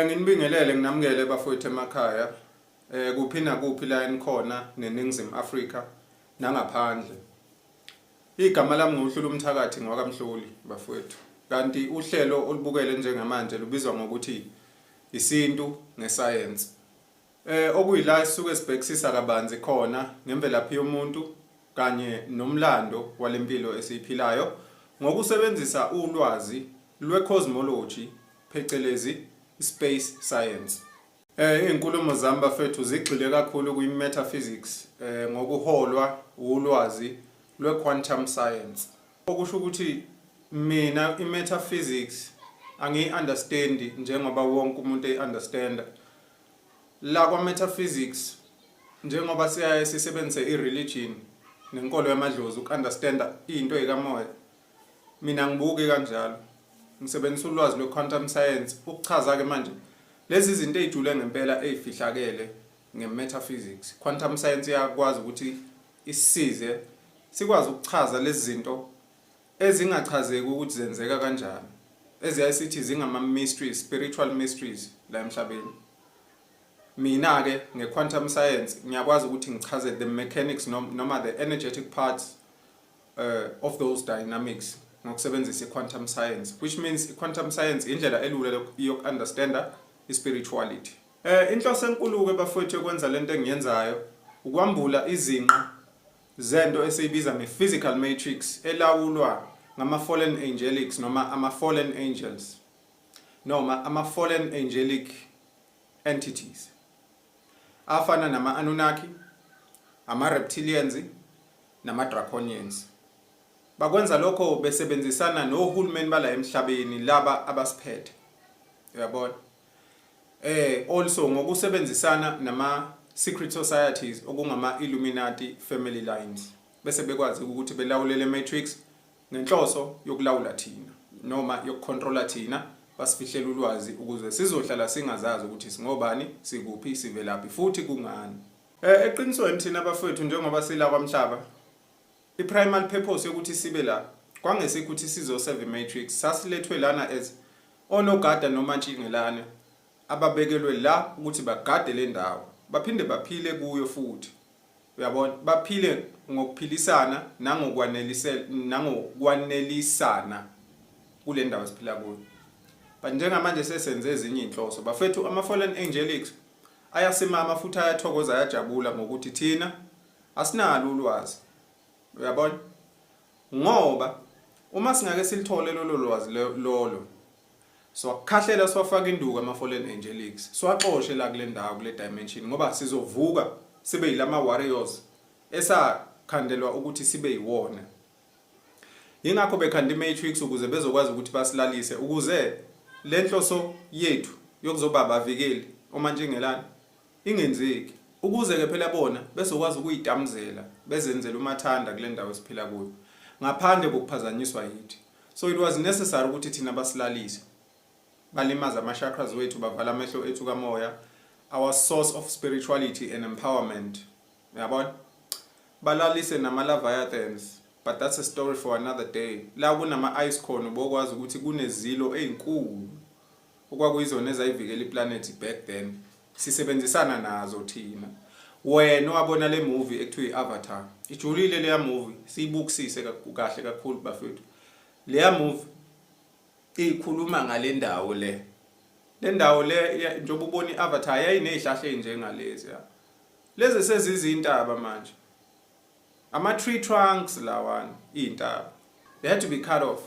Nginibingelele nginamukele bafowethu emakhaya kuphi nakuphi la enikhona neNingizimu Afrika nangaphandle. Igama lami nguHlula Umthakathi ngwakaMhloli bafowethu. Kanti uhlelo olubukele njengamanje lubizwa ngokuthi isintu ngesayensi. Okuyila esisuke sibhekisisa kabanzi khona ngemvelaphi yomuntu kanye nomlando walempilo esiyiphilayo ngokusebenzisa ulwazi lwe-cosmology phecelezi space science. Iy'nkulumo zami bafethu zigxile kakhulu kwi-metaphysics ngokuholwa wulwazi lwe-quantum science. Okusho ukuthi mina i-metaphysics angiyi-understandi njengoba wonke umuntu eyi-understanda. La kwa-metaphysics njengoba siyaye sisebenzise i-religion nenkolo yamadlozi uku-understanda iy'nto ey'kamoya, Mina angibuki kanjalo. Ngisebenzisa ulwazi lwe-quantum science ukuchaza-ke manje lezi zinto ey'jule ngempela ey'fihlakele nge-metaphysics. Quantum science iyakwazi ukuthi isisize sikwazi ukuchaza lezi zinto ezingachazeki ukuthi zenzeka kanjani, eziyaye sithi zingama-mysteries, spiritual mysteries la emhlabeni. Mina-ke nge-quantum science ngiyakwazi ukuthi ngichaze the mechanics noma the energetic parts of those dynamics ngokusebenzisa i-quantum science, which means i-quantum science indlela elula yoku-understanda i-spirituality. Inhloso enkulu-ke bafowethu yokwenza lento engiyenzayo ukwambula izinqa zento esiyibiza nge-physical matrix elawulwa ngama-fallen angelics noma ama-fallen angels noma ama-fallen angelic entities afana nama-Anunnaki, ama-reptilians nama-draconians. Bakwenza lokho besebenzisana nohulumeni bala emhlabeni laba abasiphethe. Uyabona? Also ngokusebenzisana nama secret societies okungama Illuminati family lines bese bekwazi ukuthi belawule le matrix ngenhloso yokulawula thina noma yokucontrola thina, basifihlela ulwazi ukuze sizohlala singazazi ukuthi singobani, sikuphi, sivelaphi futhi kungani. Eqinisweni thina bafowethu njengoba sila kwamhlaba, i-primal purpose yokuthi sibe la kwangesikho ukuthi sizoseva i-matrix, sasilethwe lana as onogada nomantshingelane ababekelwe la ukuthi bagade le ndawo baphinde baphile kuyo futhi. Uyabona, baphile ngokuphilisana nangokwanelisana kule ndawo esiphila kuyo. But njengamanje sesenze ezinye iy'nhloso bafethu, ama-fallen angelics ayasimama futhi ayathokoza, ayajabula ngokuthi thina asinalo ulwazi. Uyabona, ngoba uma singake silithole lolo lwazi lolo, siwakhahlela, siwafaka induku ama-fallen angelics, siwaxoshe la kule ndawo, kule dimension, ngoba sizovuka sibe yilama warriors esakhandelwa ukuthi sibe yiwona. Yingakho bekhanda i-matrix ukuze bezokwazi ukuthi basilalise, ukuze le nhloso yethu yokuzoba abavikeli omantshingelane ingenzeki, ukuze-ke phela bona bezokwazi ukuyitamuzela bezenzele umathanda kule ndawo esiphila kuyo ngaphandle kokuphazanyiswa yithi. So it was necessary ukuthi thina basilalise, balimaze ama-chakras wethu, bavala amehlo ethu kamoya, our source of spirituality and empowerment. Uyabona, balalise nama-leviathans, but that's a story for another day. La kunama-ice khona ubokwazi ukuthi kunezilo ey'nkulu okwakuyizona ezayivikela iplanethi back then, sisebenzisana nazo thina. Wena owabona le movie ekuthiwa i-Avatar, ijulile leya movie, siyibukisise kahle kakhulu bafethu leya movie. Ikhuluma ngale ndawo le. Le ndawo le, njengoba ubona i-Avatar, yayiney'hlahla ey'njengalezi ya. Lezi sezizintaba manje. Ama-tree trunks lawana, iy'ntaba. They had to be cut off.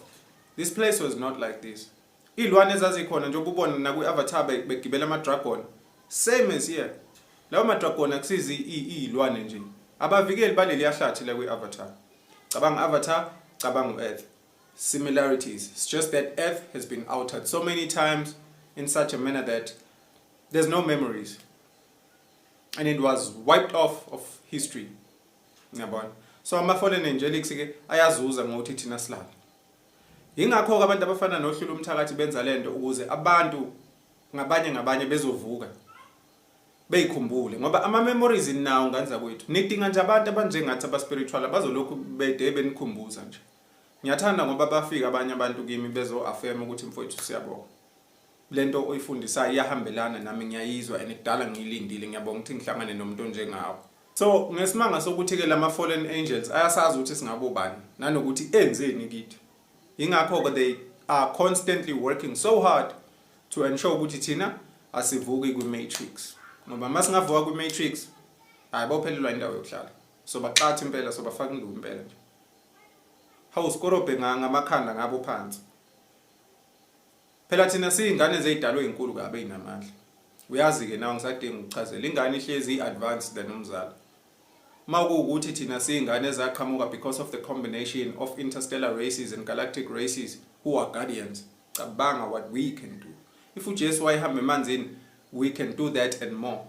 This place was not like this. Iy'lwane ezazikhona, njengoba ubona nakwi-Avatar begibela ama-dragon. Same as here. Lawo ma-dragon akusizi iy'lwane nje. Abavikeli baleli hlathi la kwi-Avatar. Cabanga Avatar, cabanga u-Earth. Similarities. It's just that Earth has been altered so many times in such a manner that there's no memories. And it was wiped off of history. Ngiyabona. So ama-fallen angelics ke ayazuza ngokuthi thina silale. Yingakho ke abantu abafana noHlula Umthakathi benza lento ukuze abantu ngabanye ngabanye bezovuka, beyikhumbule, ngoba ama memories nawo, ngane zakwethu. Nidinga nje abantu abanjengathi, aba-spiritual, abazolokhu bede benikhumbuza nje. Ngiyathanda ngoba bafika abanye abantu kimi bezo affirm ukuthi, "Mfowethu, siyabonga, lento oyifundisayo iyahambelana nami, ngiyayizwa and kudala ngiyilindile. Ngiyabonga ukuthi ngihlangane nomuntu onjengawe." So ngesimanga sokuthi ke lama fallen angels ayasazi ukuthi singabobani nanokuthi enzeni kithi, ingakho ke they are constantly working so hard to ensure ukuthi thina asivuki kwi-matrix, ngoba masingavuka kwi-matrix, hayi, bawuphelelwa indawo yokuhlala. So baxatha impela, so bafaka induku impela nje, hawu, sikorobhe ngamakhanda ngabo phansi. Phela thina siyingane zey'dalwe ey'nkulu kabi, ey'namandla. Uyazi-ke nawe, ngisadinga ukuchazela? Ingane ihlezi i-advanced than umzali. Uma kuwukuthi thina siyingane ezaqhamuka because of the combination of interstellar races and galactic races who are guardians, cabanga what we can do. If uJesu wayehamba emanzini, we can do that and more.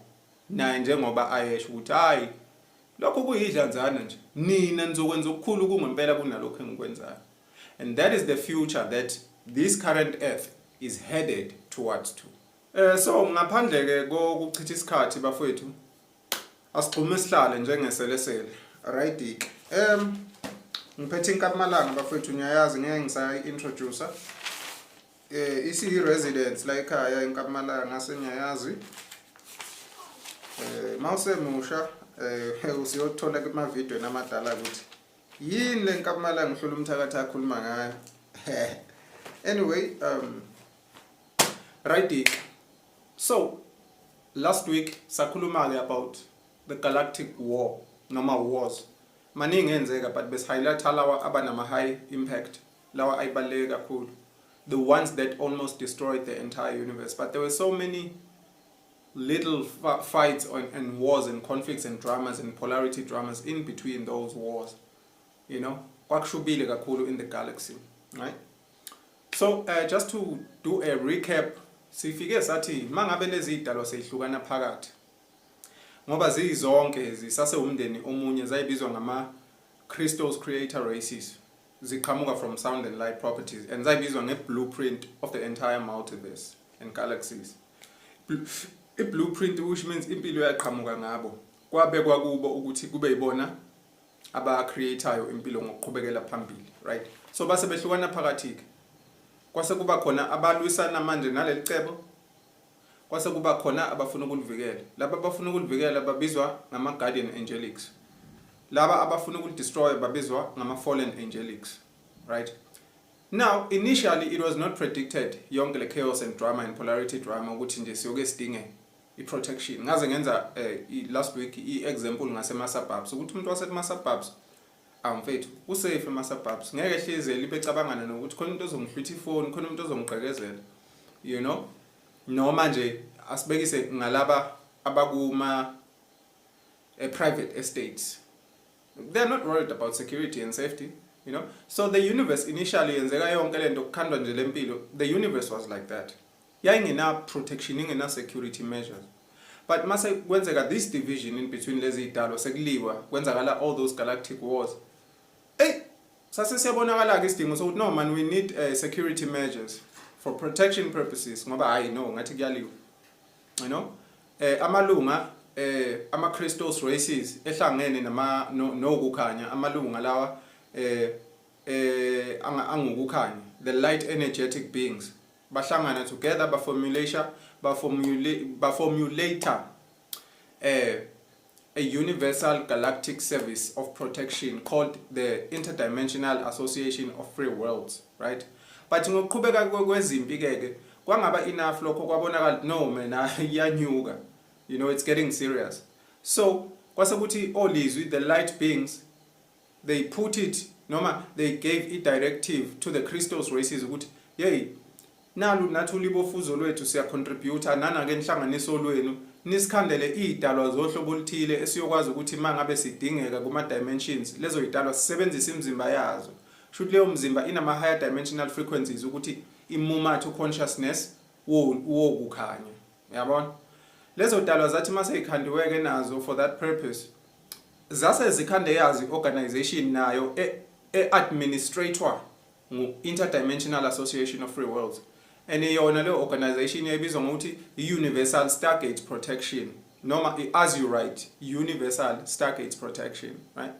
Naye njengoba ayesho ukuthi, "Hayi, lokho kuyidlanzana nje, nina nizokwenza okukhulu kungempela kunalokho engikwenzayo." And that is the future that this current earth is headed towards to. So ngaphandle ke kokuchitha isikhathi, bafowethu, asigxume sihlale njengeselesele, right ke? Ngiphethe inkamalanga, bafowethu. Ngiyayazi, ngeke ngisayi-introduce. Isiyi-residence la ekhaya inkamalanga, ngase ngiyayazi. Mawusemusha usiyothola kuma-video namadala ukuthi yini le nkamalanga uHlula Umthakathi akhuluma ngayo. Anyway, right, so last week sakhuluma ke about the galactic war noma wars. Maningi enzeka, but besi-highlight lawa abanama high impact, lawa ayibaluleke kakhulu, the ones that almost destroyed the entire universe. But there were so many little fights on, and wars and conflicts and dramas and polarity dramas in between those wars. Kwakushubile kakhulu in the galaxy, right? So just to do a recap, sifike sathi mangabe lezi idalwa seyihlukana phakathi, ngoba ziyizonke zisase umndeni omunye, zayibizwa ngama Christos creator races, ziqhamuka from sound and light properties, and zayibizwa nge-blueprint of the entire multiverse and galaxies. I-blueprint, which means impilo yaqhamuka ngabo, kwabekwa kubo ukuthi kube yibona aba-create-ayo impilo ngokuqhubekela phambili, right? So base behlukana phakathi-ke, kwase kuba khona abalwisana manje naleli cebo, kwase kuba khona abafuna ukulivikela. Laba abafuna ukulivikela babizwa ngama-guardian angelics, laba abafuna ukulidestroy babizwa ngama-fallen angelics, right? Now, initially it was not predicted, yonke le chaos and drama and polarity drama, ukuthi nje siyoke sidinge i-protection. Ngaze ngenza last week i-example ngasema-suburbs, ukuthi umuntu wasema-suburbs, awumfethu, usafe ema-suburbs, ngeke ehlezi libe cabangana nokuthi khona umuntu ozongihlwitha ifoni, khona umuntu ozongigqekezela. Noma nje asibekise ngalaba abakuma private estates, they're not worried about security and safety. So the universe initially, yenzeka yonke lento, kukhandwa nje lempilo, the universe was like that, yayingena protection, ingena security measures. But mase kwenzeka this division in between lezi idalwa, sekuliwa, kwenzakala all those galactic wars, hey, sase siyabonakala ke isidingo sokuthi, no man, we need security measures for protection purposes, ngoba hayi, no, ngathi kuyaliwa. Amalunga ama Christos races ehlangene nama nokukhanya, amalunga lawa angukukhanya, the light energetic beings, bahlangana together, baformulate baformulate baformulate a universal galactic service of protection called the Interdimensional Association of Free Worlds, right? But ngokuqhubeka kwezimpi ke ke kwangaba enough lokho, kwabonakala, no man, iyanyuka, it's getting serious. So kwase kuthi olizwi, the light beings, they put it noma they gave i directive to the Christos races ukuthi, "Hey, nalu nathi ulibofuzo lwethu, siya-contribute nana ke inhlanganiso lwenu, nisikhandele idalwa zohlobo oluthile esiyokwazi ukuthi mangabe sidingeka kuma dimensions, lezo idalwa sisebenzise imizimba yazo." Shuthi leyo mzimba inama higher dimensional frequencies ukuthi imumathe consciousness wokukhanya, yabona. Lezo dalwa zathi mase ikhandiweke nazo for that purpose, zase zikhande yazi organization nayo e-administrator ngu-Interdimensional Association of Free Worlds, and yona leyo organization yayibizwa ngokuthi i-Universal Stargate Protection noma i-Azurite Universal Stargate Protection, right?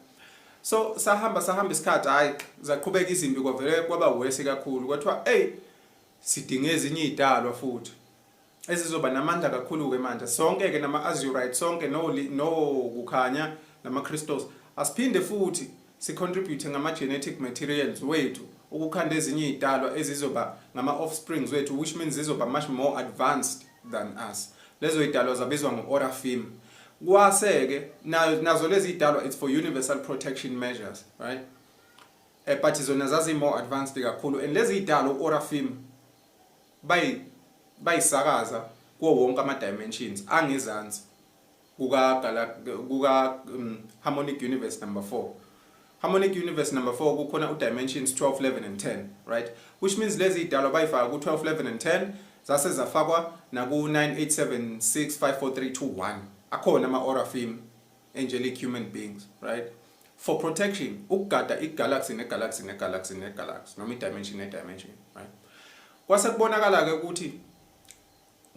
So sahamba sahamba isikhathi, hayi, zaqhubeka izimpi, kwavele kwaba worse kakhulu. Kwathiwa, "Hey, sidinga ezinye izidalwa futhi ezizoba namandla kakhulu ke manje. Sonke ke nama Azurite sonke no kukhanya nama Christos, asiphinde futhi si-contribute ngama genetic materials wethu ukukhanda ezinye izidalwa ezizoba ngama offsprings wethu, which means zizoba much more advanced than us." Lezo zidalwa zabizwa ngo-Oraphim. Kwase-ke nazo lezi zidalwa, it's for universal protection measures, right? But zona zazi more advanced kakhulu, and lezi zidalwa u-Oraphim bayisakaza kuwo wonke ama dimensions angezansi kuka Harmonic Universe number 4. Harmonic Universe number 4 kukhona u-dimensions 12, 11 and 10, right? Which means lezi idalwa bayifaka ku-12, 11 and 10, zase zafakwa naku-9, 8, 7, 6, 5, 4, 3, 2, 1. Akhona ama-Oraphim angelic human beings, right, for protection, ukugada i-galaxy ne-galaxy ne-galaxy ne-galaxy noma i-dimension ne-dimension, right? Kwase kubonakala-ke ukuthi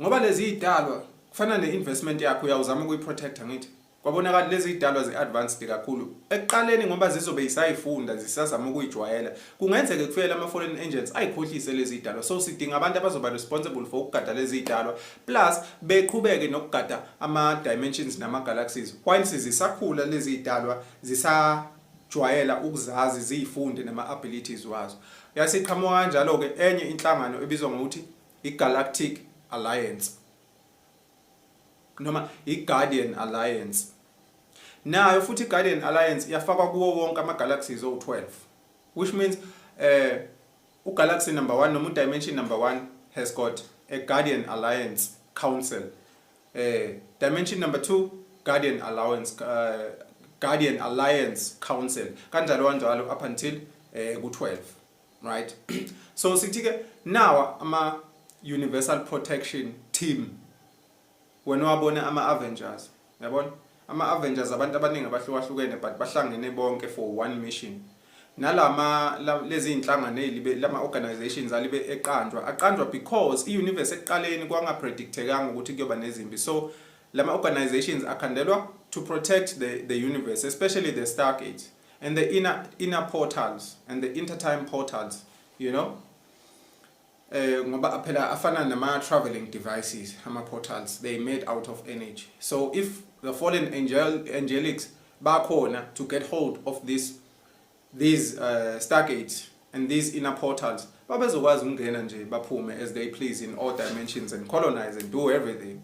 ngoba lezi idalwa kufana ne-investment yakho, uyawuzama ukuyi-protecta. Ngithi kwabonakala lezi idalwa zi-advanced kakhulu ekuqaleni, ngoba zizobe zisayifunda, zisazama ukuyijwayela, kungenzeka kufike ama-fallen angels ayikhohlise lezi idalwa. So sidinga abantu abazoba responsible for ukugada lezi idalwa, plus beqhubeke nokugada ama-dimensions nama-galaxies while zisakhula lezi idalwa, zisajwayela ukuzazi, ziyifunde nama-abilities wazo. Yasiqhamuka kanjalo-ke enye inhlangano ebizwa ngokuthi i-Galactic Alliance noma i-Guardian Alliance. Nayo futhi i-Guardian Alliance iyafakwa kuwo wonke ama-galaxies owu-12, which means u-galaxy number 1 noma u-dimension number 1 has got a Guardian Alliance Council, dimension number 2, Guardian Alliance Council, kanjalo kanjalo up until ku-12, right? So sithi ke nawa ama Universal Protection Team. Wena wabona ama-Avengers, yabona ama-Avengers, abantu abaningi abahlukahlukene, but bahlangene bonke for one mission. Nalama lezi inhlangano ezilibe lama organizations alibe eqanjwa, aqanjwa because i-universe ekuqaleni kwanga-predictekanga ukuthi kuyoba nezimpi. So lama organizations akhandelwa to protect the universe, especially the stargates and the inner portals and the intertime portals, ngoba phela afana nama traveling devices ama portals. They made out of energy. So if the fallen angelics bakhona to get hold of these stargates and these inner portals, babezokwazi ukungena nje baphume as they please in all dimensions and colonize and do everything.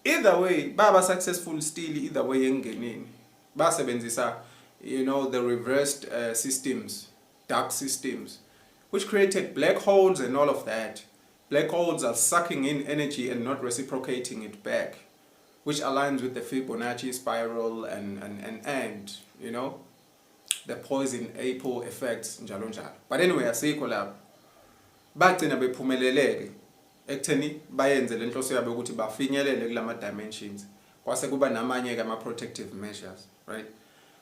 Either way baba successful still, either way engeneni basebenzisa the reversed systems, dark systems, which created black holes and all of that. Black holes are sucking in energy and not reciprocating it back, which aligns with the Fibonacci spiral and the poison apple effects, njalo njalo. But anyway, asikho lapho. Bagcina bephumeleleke ekutheni bayenze le nhloso yabo ukuthi bafinyelele kulama dimensions. Kwase kuba namanye ke ama protective measures, right?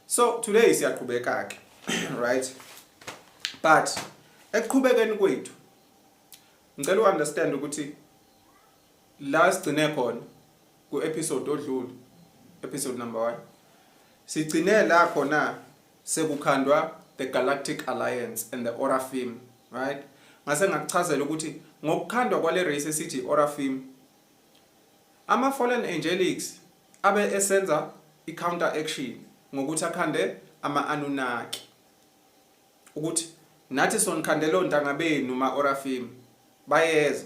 So today siyaqhubeka ke, right? But ekuqhubekeni kwethu, ngicela u-understand ukuthi la sigcine khona ku-episode odlule, episode number 1, sigcine la khona sekukhandwa the Galactic Alliance and the Oraphim, right? Ngase ngakuchazela ukuthi ngokukhandwa kwale race esithi Oraphim, ama fallen angelics abe esenza i-counter action ngokuthi akhande ama Anunnaki ukuthi Nathi sonikhandela ontanga benu ma-Orafim. Bayeza.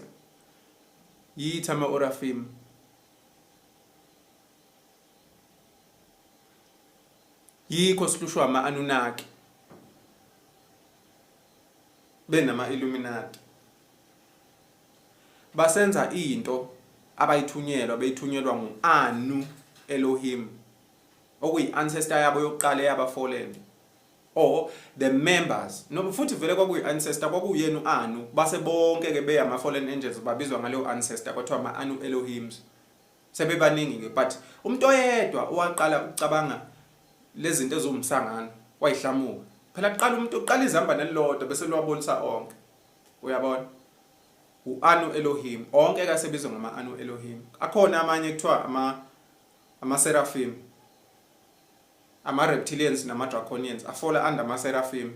Yithi ama-Orafim. Yikho sihlushwa ama-Anunnaki. Benama-Illuminati. Basenza into abayithunyelwa beyithunyelwa ngu-Anu Elohim okuyi-ancestor yabo yokuqala eyaba-fallen or the members no futhi vele kwakuyi-ancestor kwakuyena u-Anu base bonke-ke beyama-fallen angels babizwa ngaleyo ancestor kwathiwa ama-Anu Elohims sebebaningi-ke but umuntu oyedwa owaqala ukucabanga lezi zinto eziwumsangano wayihlamuka phela kuqala umuntu uqala izambane elilodwa bese liwabonisa onke uyabona u-Anu Elohim onke kasebizwa ngama-Anu Elohim akhona amanye kuthiwa ama ama-Seraphim ama-reptilians nama-draconians afola under ama-seraphim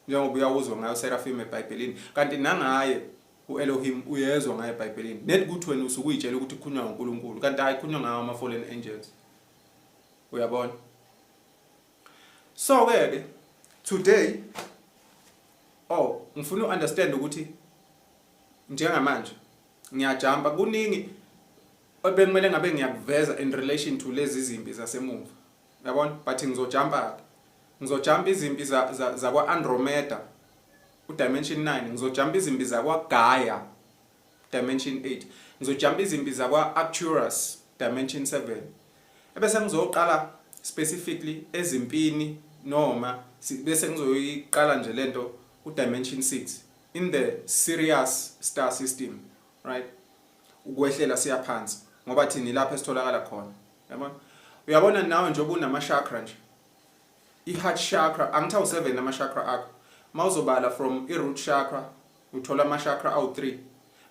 njengoba uyawuzwa ngayo seraphim eBhayibhelini kanti nangaye u-Elohim uyezwa ngaye eBhayibhelini net ukuthi wena usuke uyitshela ukuthi kukhulunywa ngoNkulunkulu kanti hayi kukhulunywa ngawo ama-fallen angels uyabona so ke ke today oh ngifuna u-understand ukuthi njengamanje ngiyajumpa kuningi obekumele ngabe ngiyakuveza in relation to lezi zimpi zasemuva uyabona but ngizojumpa ke ngizojumpa izimpi zakwa Andromeda u dimension 9 ngizojumpa izimpi zakwa Gaia dimension 8 ngizojumpa izimpi zakwa Arcturus dimension 7 ebese ngizoqala specifically ezimpini noma bese ngizoyiqala nje lento ku dimension 6 in the Sirius star system right ukwehlela siya phansi ngoba thina ilapho esitholakala khona yabona uyabona nawe njengoba unama chakra nje i heart chakra angithi awu 7 ama chakra akho mawuzobala from i root chakra uthola ama chakra awu 3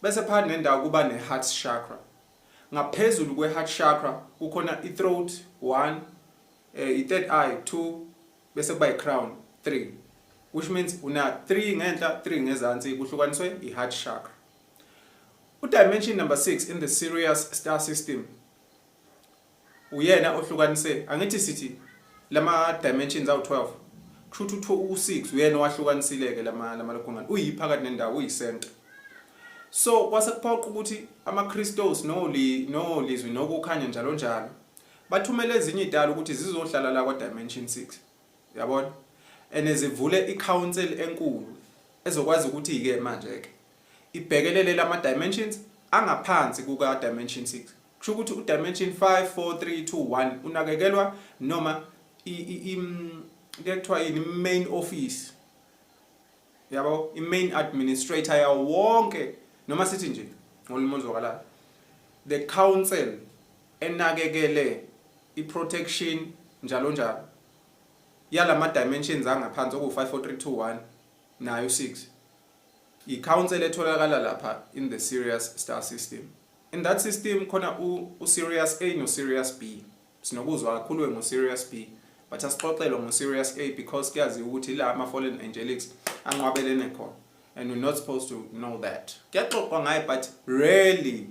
bese phakathi nendawo kuba ne heart chakra ngaphezulu kwe heart chakra kukhona i throat 1 eh, i third eye 2 bese kuba i crown 3 which means una 3 ngenhla 3 ngezansi kuhlukaniswe i heart chakra U-dimension number 6 in the Sirius star system uyena ohlukanise angithi sithi lama dimensions awu 12 kusho ukuthi u6 uyena owahlukanisile-ke lama lamalokungane uyiphakathi nendawo uyisenta so kwase kuphoqa ukuthi amaKristos noli nolizwi nokukhanya njalo njalo bathumele ezinye idalo ukuthi zizohlala la kwa dimension 6 uyabona and zivule i-council enkulu ezokwazi ukuthi-ke manje-ke ibhekelele lama dimensions angaphansi kuka dimension 6 kusho ukuthi u dimension 5 4 3 2 1 unakekelwa noma i kuthiwa yini main office yabo i main administrator yawo wonke noma sithi nje ngolimi oluzwakalayo the council enakekele i protection njalo njalo yalama dimensions angaphansi oku 5 4 3 2 1 nayo 6 i-council etholakala lapha in the Sirius star system. In that system khona u-Sirius A no-Sirius B. Sinokuzwa kakhulu ngo-Sirius B but asixoxelwe ngo-Sirius A because kuyaziwa ukuthi la ama-fallen angelics anqwabelene khona and we're not supposed to know that. Kuyaxoxwa ngaye but rarely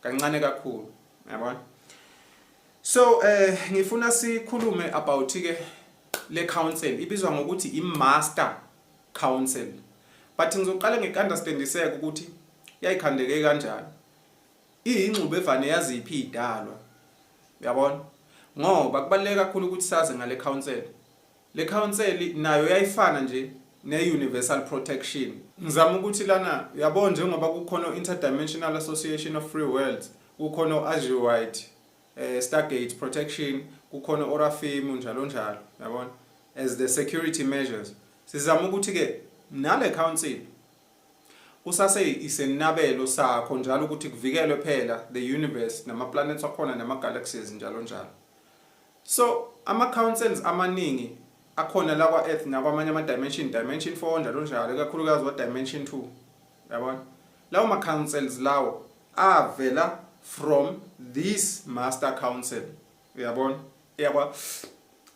kancane kakhulu yabona. So ngifuna sikhulume about ke le council ibizwa ngokuthi i-master council but ngizoqala ngeku-understandiseke ukuthi yayikhandeke kanjani iyingxube evane yaziphi idalwa uyabona ngoba kubaluleke kakhulu ukuthi sazi ngale council le council nayo yayifana nje ne-universal protection ngizama ukuthi lana uyabona njengoba kukhona interdimensional association of free worlds kukhona o-azure white Stargate protection kukhona Orafim njalo njalo yabona as the security measures sizama ukuthi ke nale council kusase isenabelo sakho njalo ukuthi kuvikelwe phela the universe nama planets akhona nama galaxies njalo njalo so ama councils amaningi akhona la kwa Earth nakwamanye ama dimension dimension 4 njalo njalo ikakhulukazi wa dimension 2 yabona lawo ma councils lawo avela from this master council uyabona iyakwa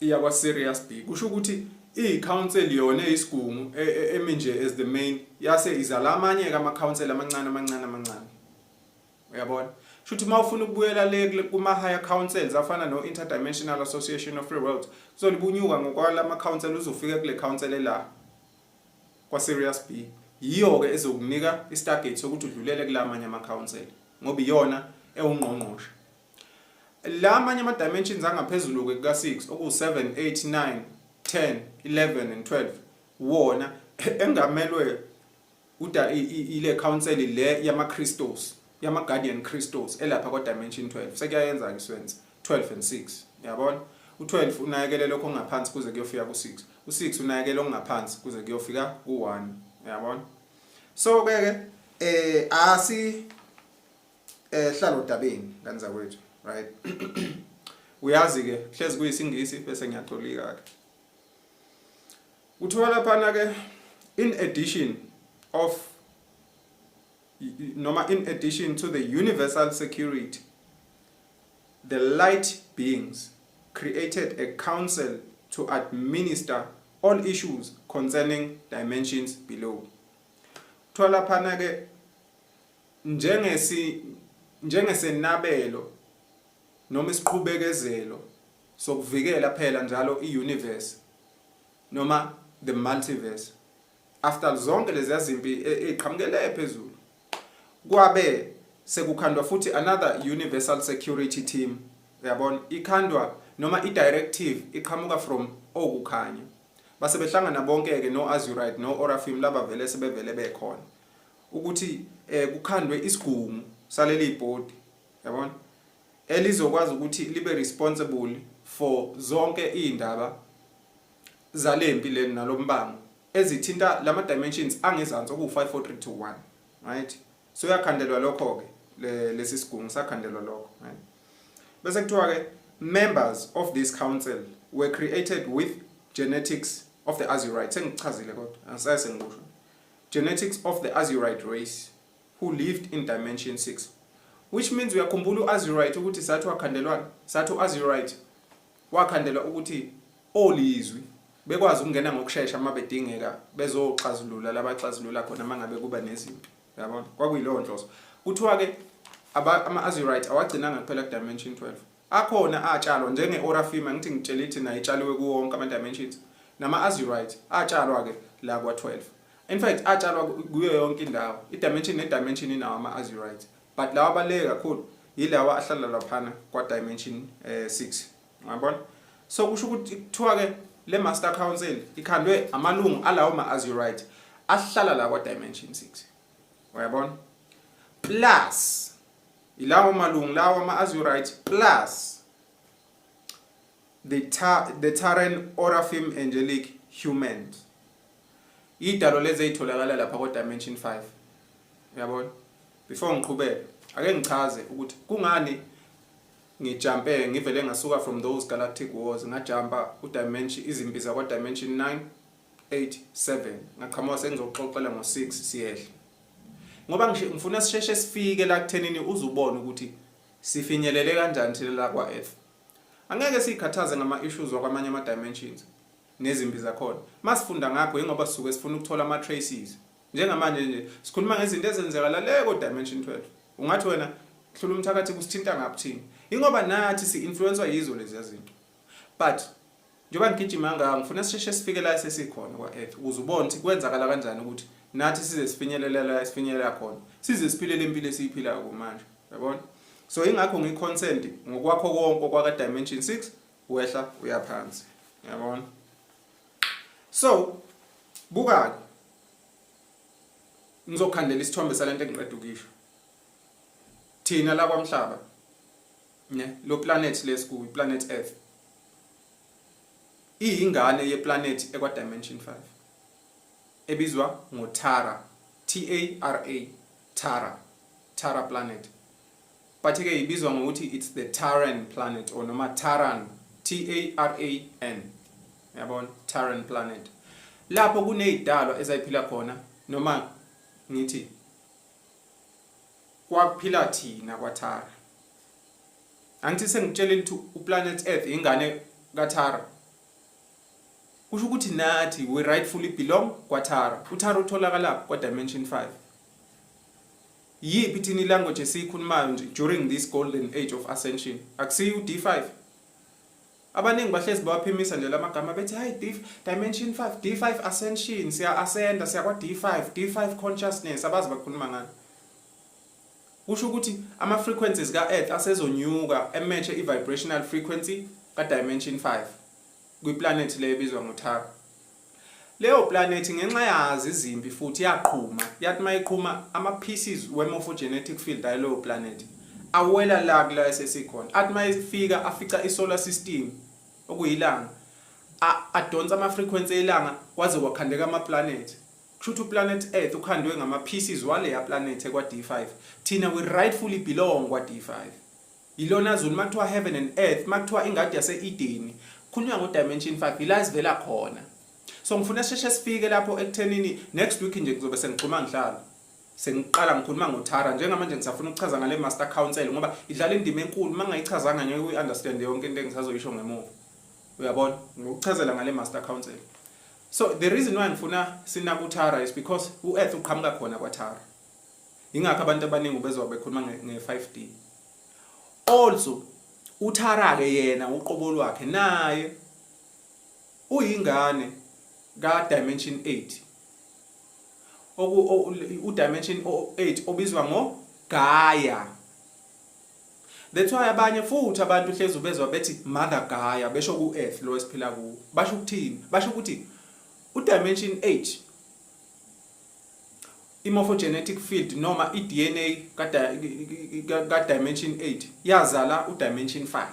iyakwa Sirius B kusho ukuthi i-council yona eyisigungu emi nje as the main yase izala amanye ke ama council amancane amancane amancane uyabona shuthi uma ufuna ukubuyela le kuma higher councils afana no Interdimensional Association of Free Worlds kuzolibunyuka ngokwalama council uzofika kule council ela kwa-Sirius B. Yiyo-ke ezokunika i-stargate sokuthi udlulele kulamanye ama-council ngoba iyona ewungqongqoshe. La amanye ama-dimensions angaphezulu-ke kuka-6 okuwu-7, 8, 9, 10, 11 and 12 wona engamelwe uda ile council le yama-Christos, yama-Guardian Christos elapha kwa-dimension 12. Sekuyayenza-ke iswenza 12 and 6, uyabona? U-12 unakekele lokho okungaphansi kuze kuyofika ku-6, u-6 unakekele okungaphansi kuze kuyofika ku-1, uyabona? So ke ke asi hlala odabeni ngane zakwethu, right? Uyazi ke hlezi kuyisingisi bese ngiyatolika ke. Kuthiwa laphana ke in addition of noma in addition to the universal security, the light beings created a council to administer all issues concerning dimensions below. Kuthiwa laphana ke njengesenabelo noma isiqhubekezelo sokuvikela phela njalo i-universe noma the multiverse after zonke lezi zimpi eziqhamukele phezulu, kwabe sekukhandwa futhi another universal security team, uyabona? Ikhandwa noma i-directive iqhamuka from okukhanya, base behlangana bonke ke no Azurite no Oraphim laba vele sebevele bekhona ukuthi kukhandwe isigungu saleli bhodi, yabona, elizokwazi ukuthi libe responsible for zonke izindaba zalempi leni nalombango ezithinta lama dimensions angezansi oku 5 4 3 2 1, right? So yakhandelwa lokho ke, lesi sigungu sakhandelwa lokho, right? Bese kuthiwa ke members of this council were created with genetics of the Azurite. Sengichazile kodwa angisaye sengikusho, genetics of the Azurite race who lived in dimension 6, which means uyakhumbula uAzurite ukuthi sathi wakhandelwani? Sathi uAzurite wakhandelwa ukuthi olizwi bekwazi ukungena ngokusheshsha uma bedingeka bezoxazulula labaxazulula khona mangabe kuba nezimpi, uyabona? Kwakuyileyo nhloso. Kuthiwa ke ama-Azurite awagcinanga kuphela ku-dimension 12, akhona atshalwa njenge-Oraphim. Angithi ngitshela ithi nayo itshaliwe kuwo wonke ama-dimensions, nama-Azurite atshalwa-ke la kwa-12. In fact, atshalwa kuyo yonke indawo, i-dimension ne-dimension inawo ama-Azurite, but lawa abaluleke kakhulu yilawa ahlala laphana kwa-dimension 6, uyabona? So kusho ukuthi kuthiwa ke le master council ikhandwe amalungu alawo ma-Azurite ahlala la kwa-dimension 6, uyabona? Plus ilawo malungu lawo ama-Azurite plus the Taran Oraphim angelic humans, idalo lezi ezitholakala lapha kwa dimension 5, uyabona? Before ngiqhubeke, ake ngichaze ukuthi kungani ngijumpe, ngivele ngasuka from those galactic wars, ngajumpa udimension, izimpi zakwa dimension 9, 8, 7, ngaqhamuka sengizoxoxela ngo6 siyehla, ngoba ngifuna sisheshe sifike la kuthenini uzubone ukuthi sifinyelele kanjani thina la kwa Earth. Angeke sikhathaze ngama issues wakwamanye ama dimensions nezimpi zakhona. Masifunda ngakho ingoba sisuke sifuna ukuthola ama traces. Njengamanje nje sikhuluma ngezinto ezenzeka le ko dimension 12. Ungathi wena, "Hlula umthakathi, kusithinta ngaphi thina?" Ingoba nathi si-influencewa yizo lezi zinto. But njengoba ngigijima kangaka, ngifuna sisheshe sifike la esesikhona kwa-Earth ukuze ubone ukuthi kwenzakala kanjani ukuthi nathi size sifinyelele la esifinyelela khona, size siphile le mpilo esiyiphilayo kumanje, yabona? So ingakho ngi-concerned ngokwakho konke kwaka-dimension 6 wehla uyaphansi, yabona? So buka-ke, ngizokhandela isithombe salento engiqeda ukisho. Thina la kwamhlaba ne lo planet lesikuyo, planet Earth, iyingane yeplanet ekwa dimension 5 ebizwa ngoTara, T A R A, Tara, Tara planet, but ke ibizwa ngokuthi it's the Taran planet or noma Taran, T A R A N, yabona? Taran planet, lapho kunezidalwa ezayiphila khona, noma ngithi kwakuphila thina kwaTara. Angithi sengitshelile ukuthi uplanet Earth ingane kaTara? Kusho ukuthi nathi we rightfully belong kwaTara. UTara utholakala kwa dimension 5. Yiphi thina ilanguage esiyikhulumayo nje during this golden age of ascension? Akusiyo uD5? Abaningi bahlezi bawaphimisa nje lamagama bethi hayi D dimension 5 D5 ascension siya ascenda siya kwa D5 D5 consciousness abazi bakhuluma ngani. Kusho ukuthi ama frequencies ka Earth asezonyuka ematche i vibrational frequency ka dimension 5 kwiplanet le ebizwa ngoThara. Leyo planet ngenxa yazo izimpi futhi yaqhuma yathi mayiqhuma ama pieces we morphogenetic field aleyo planet awela la kula esesikhona athi mayifika afica i solar system okuyilanga adonsa ama frequency elanga kwaze kwakhandeka ama planet. Kusho ukuthi uplanet Earth ukhandwe ngama pieces waleya planet ekwa D5. Thina we rightfully belong kwa D5. Yilona zulu makuthiwa heaven and earth, makuthiwa ingadi yase-Edeni, khulunywa ngo dimension 5 ila esivela khona. So ngifuna sisheshe sifike lapho ekuthenini next week nje ngizobe sengigxuma ngihlala. Sengiqala ngikhuluma ngoThara njengamanje ngisafuna ukuchaza ngale Master Council ngoba idlala indima enkulu mangayichazanga ngeke uyi understand yonke into engisazoyisho ngemuva. Uyabona? Ngikuchazela ngale Master Council. So the reason why ngifuna sinake uThara is because uEarth uqhamuka khona kwaThara. Ingakho abantu abaningi ubezwa bekhuluma nge-5D. Also uThara ke yena uqobo lwakhe naye uyingane ka Dimension 8. Oku u Dimension 8 obizwa ngo Gaia. That's why abanye futhi abantu hlezi ubezwa bethi Mother Gaia besho ku Earth lo esiphila kuwo. Basho ukuthini? Basho ukuthi u Dimension 8 i-morphogenetic field noma i-DNA ka Dimension 8 yazala u Dimension 5.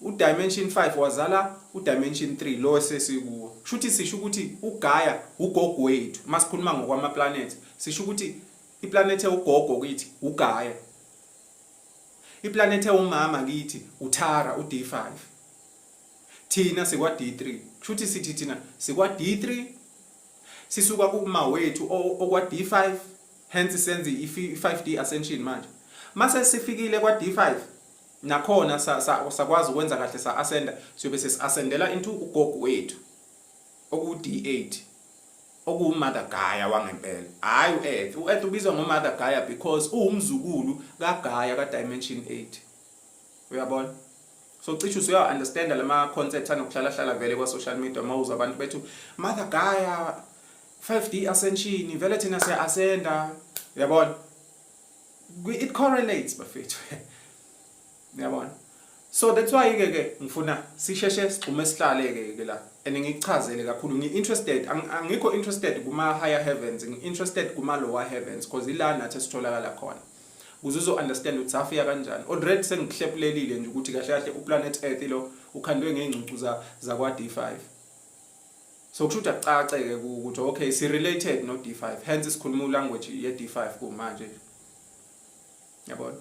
U Dimension 5 wazala u Dimension 3 lo esesikuwo. Shuthi sisho ukuthi uGaia ugogo wethu. Masikhuluma ngokwama planet sisho ukuthi iplanet ewugogo kithi uGaia. Iplanet ewumama kithi uThara uD5. Thina sikwa D3. Kushuthi sithi thina sikwa D3 sisuka kuma wethu okwa D5 hence senze i-5D ascension manje. Mase sifikile kwa D5 nakhona sakwazi ukwenza kahle sa ascenda siyobe sesi-ascendela into ugogo wethu oku D8 okuwu Mother Gaia wangempela hayi u-Earth. U-Earth ubizwa ngo Mother Gaia because uwumzukulu kaGaia ka Dimension 8. Uyabona? So cishe usuya understand lama concepts anokuhlala hlala vele kwa social media uma uzwa abantu bethu Mother Gaia 5D ascension vele thina siya ascenda. Uyabona? It correlates bafethu. Uyabona? So that's why ke ke ngifuna sisheshe sigxume sihlale ke ke la and ngikuchazele kakhulu ngi interested angikho interested kuma higher heavens ngi interested kuma lower heavens because ila nathi esitholakala khona ukuze uzo understand ukuthi safika kanjani. Already sengikuhlephulelile nje ukuthi kahle kahle uplanet Earth lo ukhandwe ngey'ngcucu zakwa D5. So kusho ukuthi akucace-ke ukuthi okay si related no D5 hence sikhuluma language ye D5 kumanje. Yabona?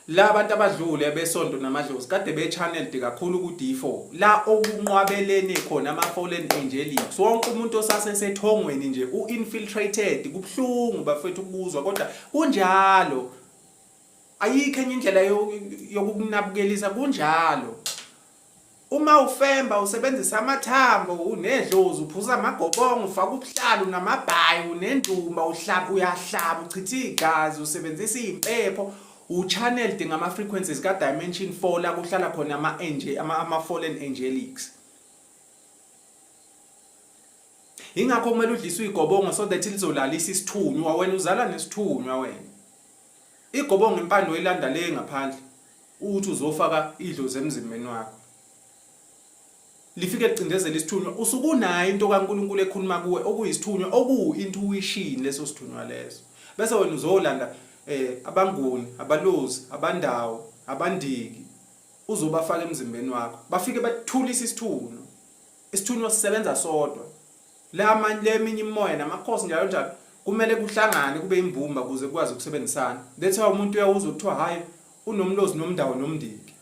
La bantu abadlule besonto namadlozi kade be channeled kakhulu ku D4 la okunqwabelene khona ama fallen angelics. Wonke umuntu osasesethongweni nje u infiltrated. Kubhlungu bafethu ukuzwa kodwa kunjalo. Ayikho enye indlela yokukunabukelisa kunjalo. Uma ufemba usebenzisa amathambo unedlozi uphuza amagobongo ufaka ubuhlalu namabhayi unendumba uhlaba uyahlaba uchitha igazi usebenzisa izimpepho uchanneled ngama frequencies ka dimension 4 la kuhlala khona ama angel ama fallen angelics. Ingakho kumele udliswe igobongo so that lizolalisa isithunywa wena uzala nesithunywa wena. Igobongo impande oyilanda le ngaphandle uthi uzofaka idlozi emzimbeni wakho. Lifike licindezele isithunywa usukunayo into kaNkulunkulu ekhuluma kuwe okuyisithunywa okuwu intuition leso sithunywa leso. Bese wena uzolanda eh abanguni, abalozi, abandawo, abandiki uzobafaka emzimbeni wakho. Bafike bathulise isithunywa. Isithunywa sisebenza sodwa. La leminye imimoya namakhosi njalo njalo kumele kuhlangane kube imbumba ukuze kukwazi ukusebenzisana. That's why umuntu uyawuzwa kuthiwa hhayi unomlozi nomndawo nomndiki.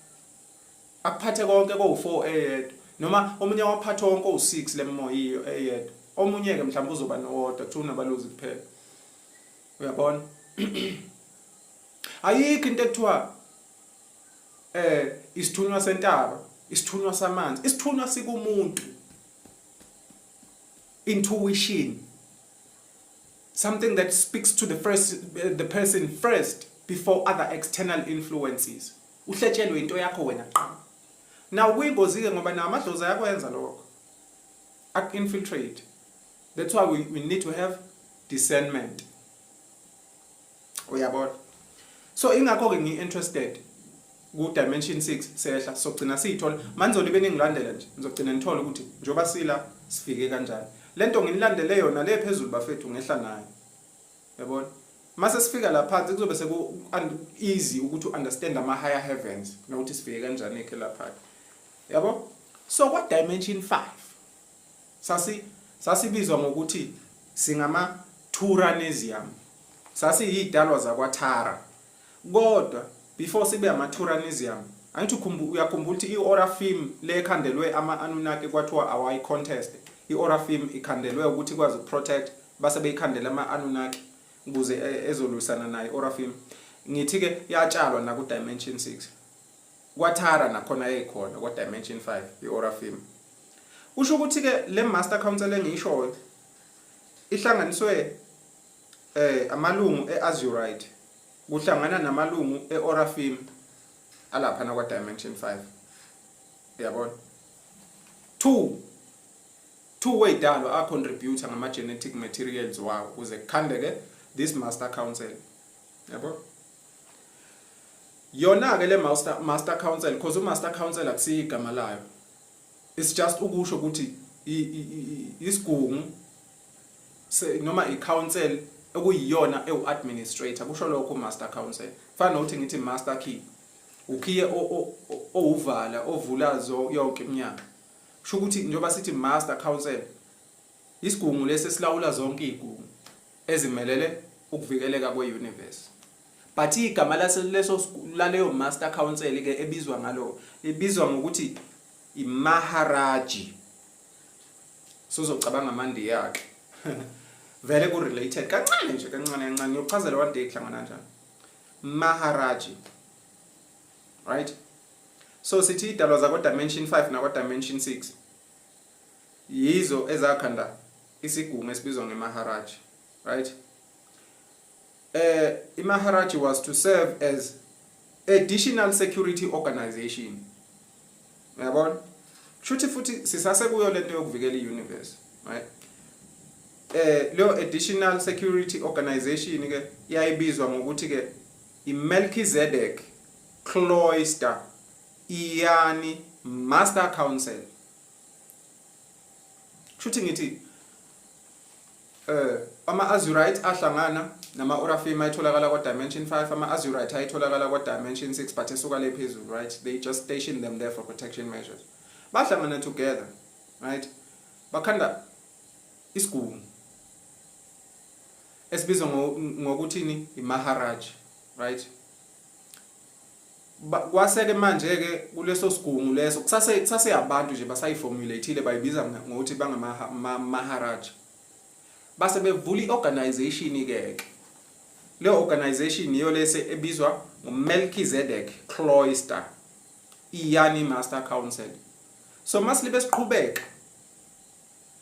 Akuphathe konke kowu-4 eyedwa noma omunye waphatha wonke owu-6 le mimoya iyo eyedwa. Omunye-ke mhlawumbe uzoba nowodwa kuthiwa unabalozi kuphela. Uyabona? Ayikho into ekuthiwa eh isithunywa sentaba, isithunywa samanzi, isithunywa sikumuntu. Intuition. Something that speaks to the first the person first before other external influences. Uhletshelwe into yakho wena kuqala. Now kuyingozi-ke ngoba nawo amadlozi ayakwenza lokho, aku-infiltrate. That's why we need to have discernment, uyabona. So ingakho-ke ngi-interested ku-dimension 6. Sehla sogcina siyithola manizolibe ningilandela nje, nizogcina nithole ukuthi njengoba sila sifike kanjani. Lento nginilandele yona le phezulu, bafethu, ngehla nayo, yabona. Mase sifika la phansi kuzobe seku easy ukuthi u-understand ama-higher heavens nokuthi sifike kanjani ke lapha, yabo. So kwa dimension 5 sasibizwa ngokuthi singama Turanesium, sasiyidalwa zakwaThara. Kodwa before sibe ama-Turanesium, angithi uyakhumbula ukuthi i-Oraphim le ekhandelwe ama-Anunnaki kwathiwa awayi-contest. I-Oraphim ikhandelwe ukuthi ikwazi ukuprotect, base beyikhandela ama-Anunnaki ukuze ezolwisana nayo i-Oraphim. Ngithi-ke yatshalwa naku-dimension 6 kwaThara, nakhona yayikhona kwa-dimension 5 i-Oraphim. Kusho ukuthi-ke le master council engiyishoyo ihlanganiswe amalungu e-Azurite kuhlangana namalungu e-Oraphim alapha nakwa dimension 5, uyabona. Two wey'dalwa a-contribute ngama-genetic materials wawo ukuze kukhandeke this master council, yabo. Yona-ke le master council, because u-master council akusiyo igama layo, it's just ukusho ukuthi isigungu noma i-council okuyiyona ewu-administrator. Kusho lokho u-master council. Fana nokuthi ngithi master key, ukhiye owuvala ovula zo yonke iminyango. Kusho ukuthi njengoba sithi master council, isigungu lesi esilawula zonke izigungu ezimelele ukuvikeleka kwe-universe. But igama leso laleyo master council ke ebizwa ngalo, ibizwa ngokuthi iMaharaji. Sozocabanga amaNdiya ke, vele ku related kancane nje, kancane kancane. Ngiyokuchazela one day kuhlangana kanjani. Maharaji, right? So sithi idalwa zakwa dimension 5 nakwa dimension 6 yizo ezakhanda isigungu esibizwa ngeMaharaji, right? IMaharaji was to serve as additional security organization, uyabona. Kushuthi futhi sisase kuyo lento yokuvikela iuniverse, right? Leyo additional security organization ke iyayibizwa ngokuthi ke iMelchizedek Cloister Iyani Master Council. Kushuthi ngithi ama-Azurite ahlangana nama-Oraphim ayitholakala kwa-dimension 5, ama-Azurite ayitholakala kwa-dimension 6, but esuka le phezulu, right? They just station them there for protection measures. Bahlangana together, right? Bakhanda isigungu esibizwa ngokuthini? IMaharaji, right? Kwaseke manje ke kuleso sigungu leso kusase abantu nje basayiformulateile, bayibiza ngokuthi bangama Maharaji. Base bevula iorganization ke. Leyo organization iyo lese ebizwa ngoMelchizedek Cloister Iyani Master Council. So masilibe siqhubeka,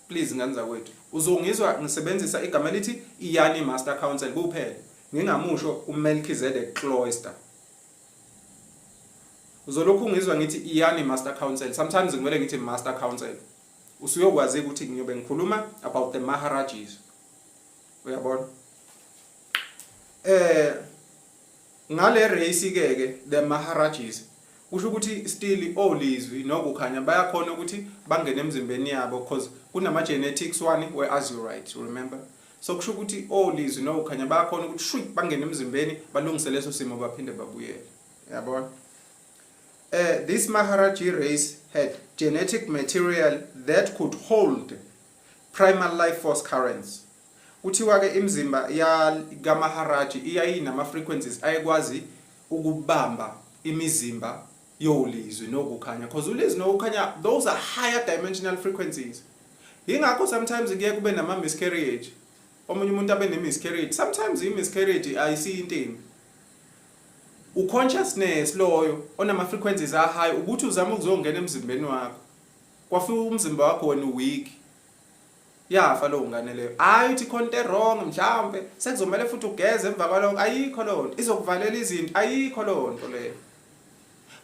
please ngane zakwethu, uzongizwa ngisebenzisa igama elithi Iyani Master Council kuphela, ngingamusho uMelchizedek Cloister. Uzolokhu ungizwa ngithi Iyani Master Council, sometimes ngivele ngithi Master Council. Usuyokwazi ukuthi ngiyobe ngikhuluma about the Maharajis, uyabona. Ngale race ke the Maharajis, kusho ukuthi still olizwi nokukhanya bayakhona ukuthi bangene emzimbeni yabo, because kunama genetics wani we Azurite, remember? So kusho ukuthi olizwi nokukhanya bayakhona ukuthi shwi bangene emzimbeni, balungise leso simo, baphinde babuyele, yabona. This Maharaji race had genetic material that could hold primal life force currents. Kuthiwa ke imizimba ya kaMaharaji iyayinama frequencies ayekwazi ukubamba imizimba yolizwi nokukhanya, because ulizwi nokukhanya, those are higher dimensional frequencies. Ingakho sometimes kuye kube nama miscarriage, omunye umuntu abe ne miscarriage. Sometimes i miscarriage ayisiyo into embi, uconsciousness loyo onama frequencies a high ukuthi uzama ukuzongena emzimbeni wakho, kwafika umzimba wakho wena weak, yafa lowo ngane leyo. Hayi uthi khona into wrong, mhlawumbe sekuzomela futhi ugeze emva kwalokho. Ayikho leyo nto, izokuvalela izinto, ayikho leyo nto leyo.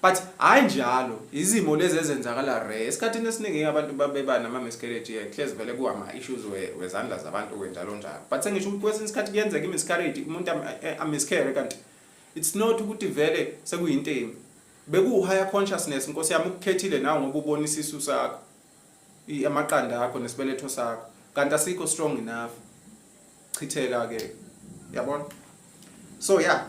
But hayi, njalo izimo lezi ezenzakala rare. Esikhathini esiningi abantu babeba nama miscarriage, hlezi vele kuwama issues wezandla zabantu ke, njalo njalo. But sengisho ukuthi kwesinye isikhathi kuyenzeka i-miscarriage, umuntu amiscarry, kanti it's not ukuthi vele sekuyinto embi, beku higher consciousness, Nkosi yami, ukukhethile nawe ngoba ubona isisu sakho, amaqanda akho nesibeletho sakho, kanti asikho strong enough, chitheka ke, yabona. So yeah,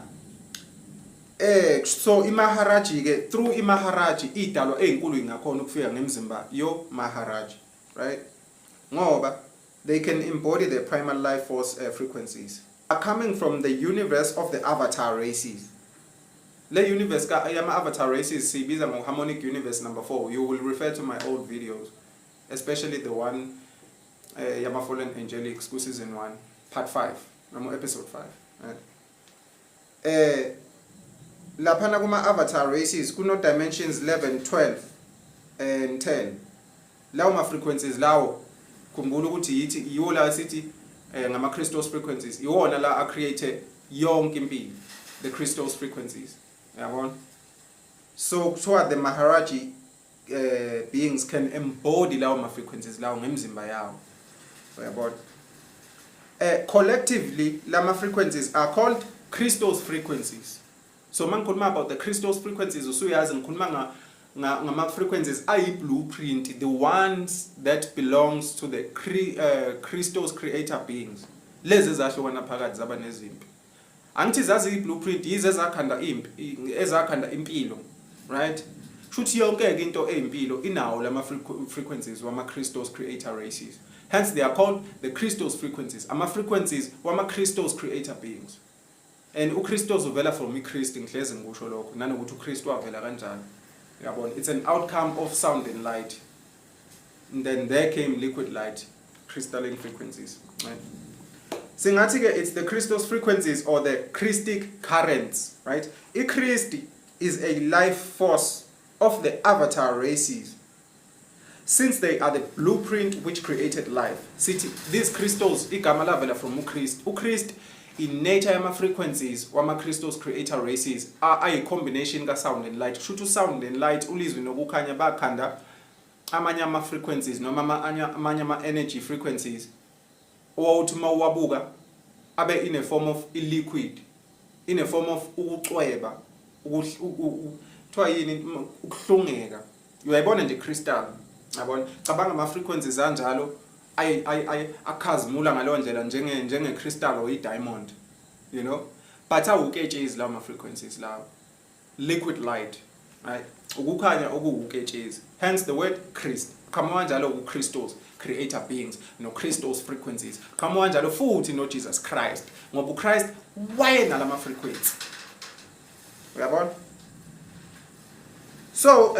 so iMaharaji ke, through iMaharaji, idalwa ezinkulu ingakhona ukufika ngemzimba yo Maharaji, right? Ngoba they can embody the primal life force frequencies are coming from the universe of the avatar races. Le universe ka yama avatar races siyibiza ngo harmonic universe number 4. You will refer to my old videos, especially the one yama fallen angelics ku season 1 part 5 noma episode 5, right? Laphana kuma avatar races kuno dimensions 11, 12 and 10. Lawo ma frequencies lawo, khumbula ukuthi yithi yiwo la sithi ngama Christos frequencies, iwona la a create yonke impilo, the Christos frequencies, yabona. So kuthiwa the Maharaji beings can embody lawo ma frequencies lawo ngemizimba yawo, uyabona. Collectively lama frequencies are called Christos frequencies. So mangikhuluma about the Christos frequencies, usuyazi ngikhuluma ngama frequencies ayi blueprint, the ones that belongs to the Christos creator beings, lezi ezahlukana phakathi zaba nezimpi. Angithi zazi i-blueprint yize ezakhanda impi, ezakhanda impilo, right? Shuthi yonke ke into eyimpilo inawo lama frequencies wama Christos creator races. Hence they are called the Christos frequencies, ama frequencies wama Christos creator beings. And uChristos uvela from iChrist, ngihlezi ngikusho lokho, nanokuthi uChrist wavela kanjani, uyabona. It's an outcome of sound and light, and then there came liquid light, crystalline frequencies, right? Singathi ke it's the Christos frequencies or the Christic currents, right? iChrist is a life force of the avatar races, since they are the blueprint which created life. Sithi these crystals, igama lavela from uChrist. UChrist in nature yama frequencies wama Christos creator races ayi combination ka sound and light. Kusho ukuthi sound and light, ulizwi nokukhanya, bakhanda amanye ama frequencies noma amanye ama energy frequencies owawuthi uma uwabuka abe in a form of liquid, in a form of ukucweba, kuthiwa yini, ukuhlungeka, uyayibona nje, crystal, yabona. Cabanga ama frequencies anjalo ay akhazimula ngaleyo ndlela, njenge crystal or i diamond, but awuketshezi lawo ma frequencies lawo, liquid light, right? Ukukhanya okuwuketshezi, hence the word Christ. Qhamuka kanjalo ku-Christos creator beings no Christos frequencies. Qhamuka kanjalo futhi no Jesus Christ, ngoba uChrist wayenalama frequency, uyabona. So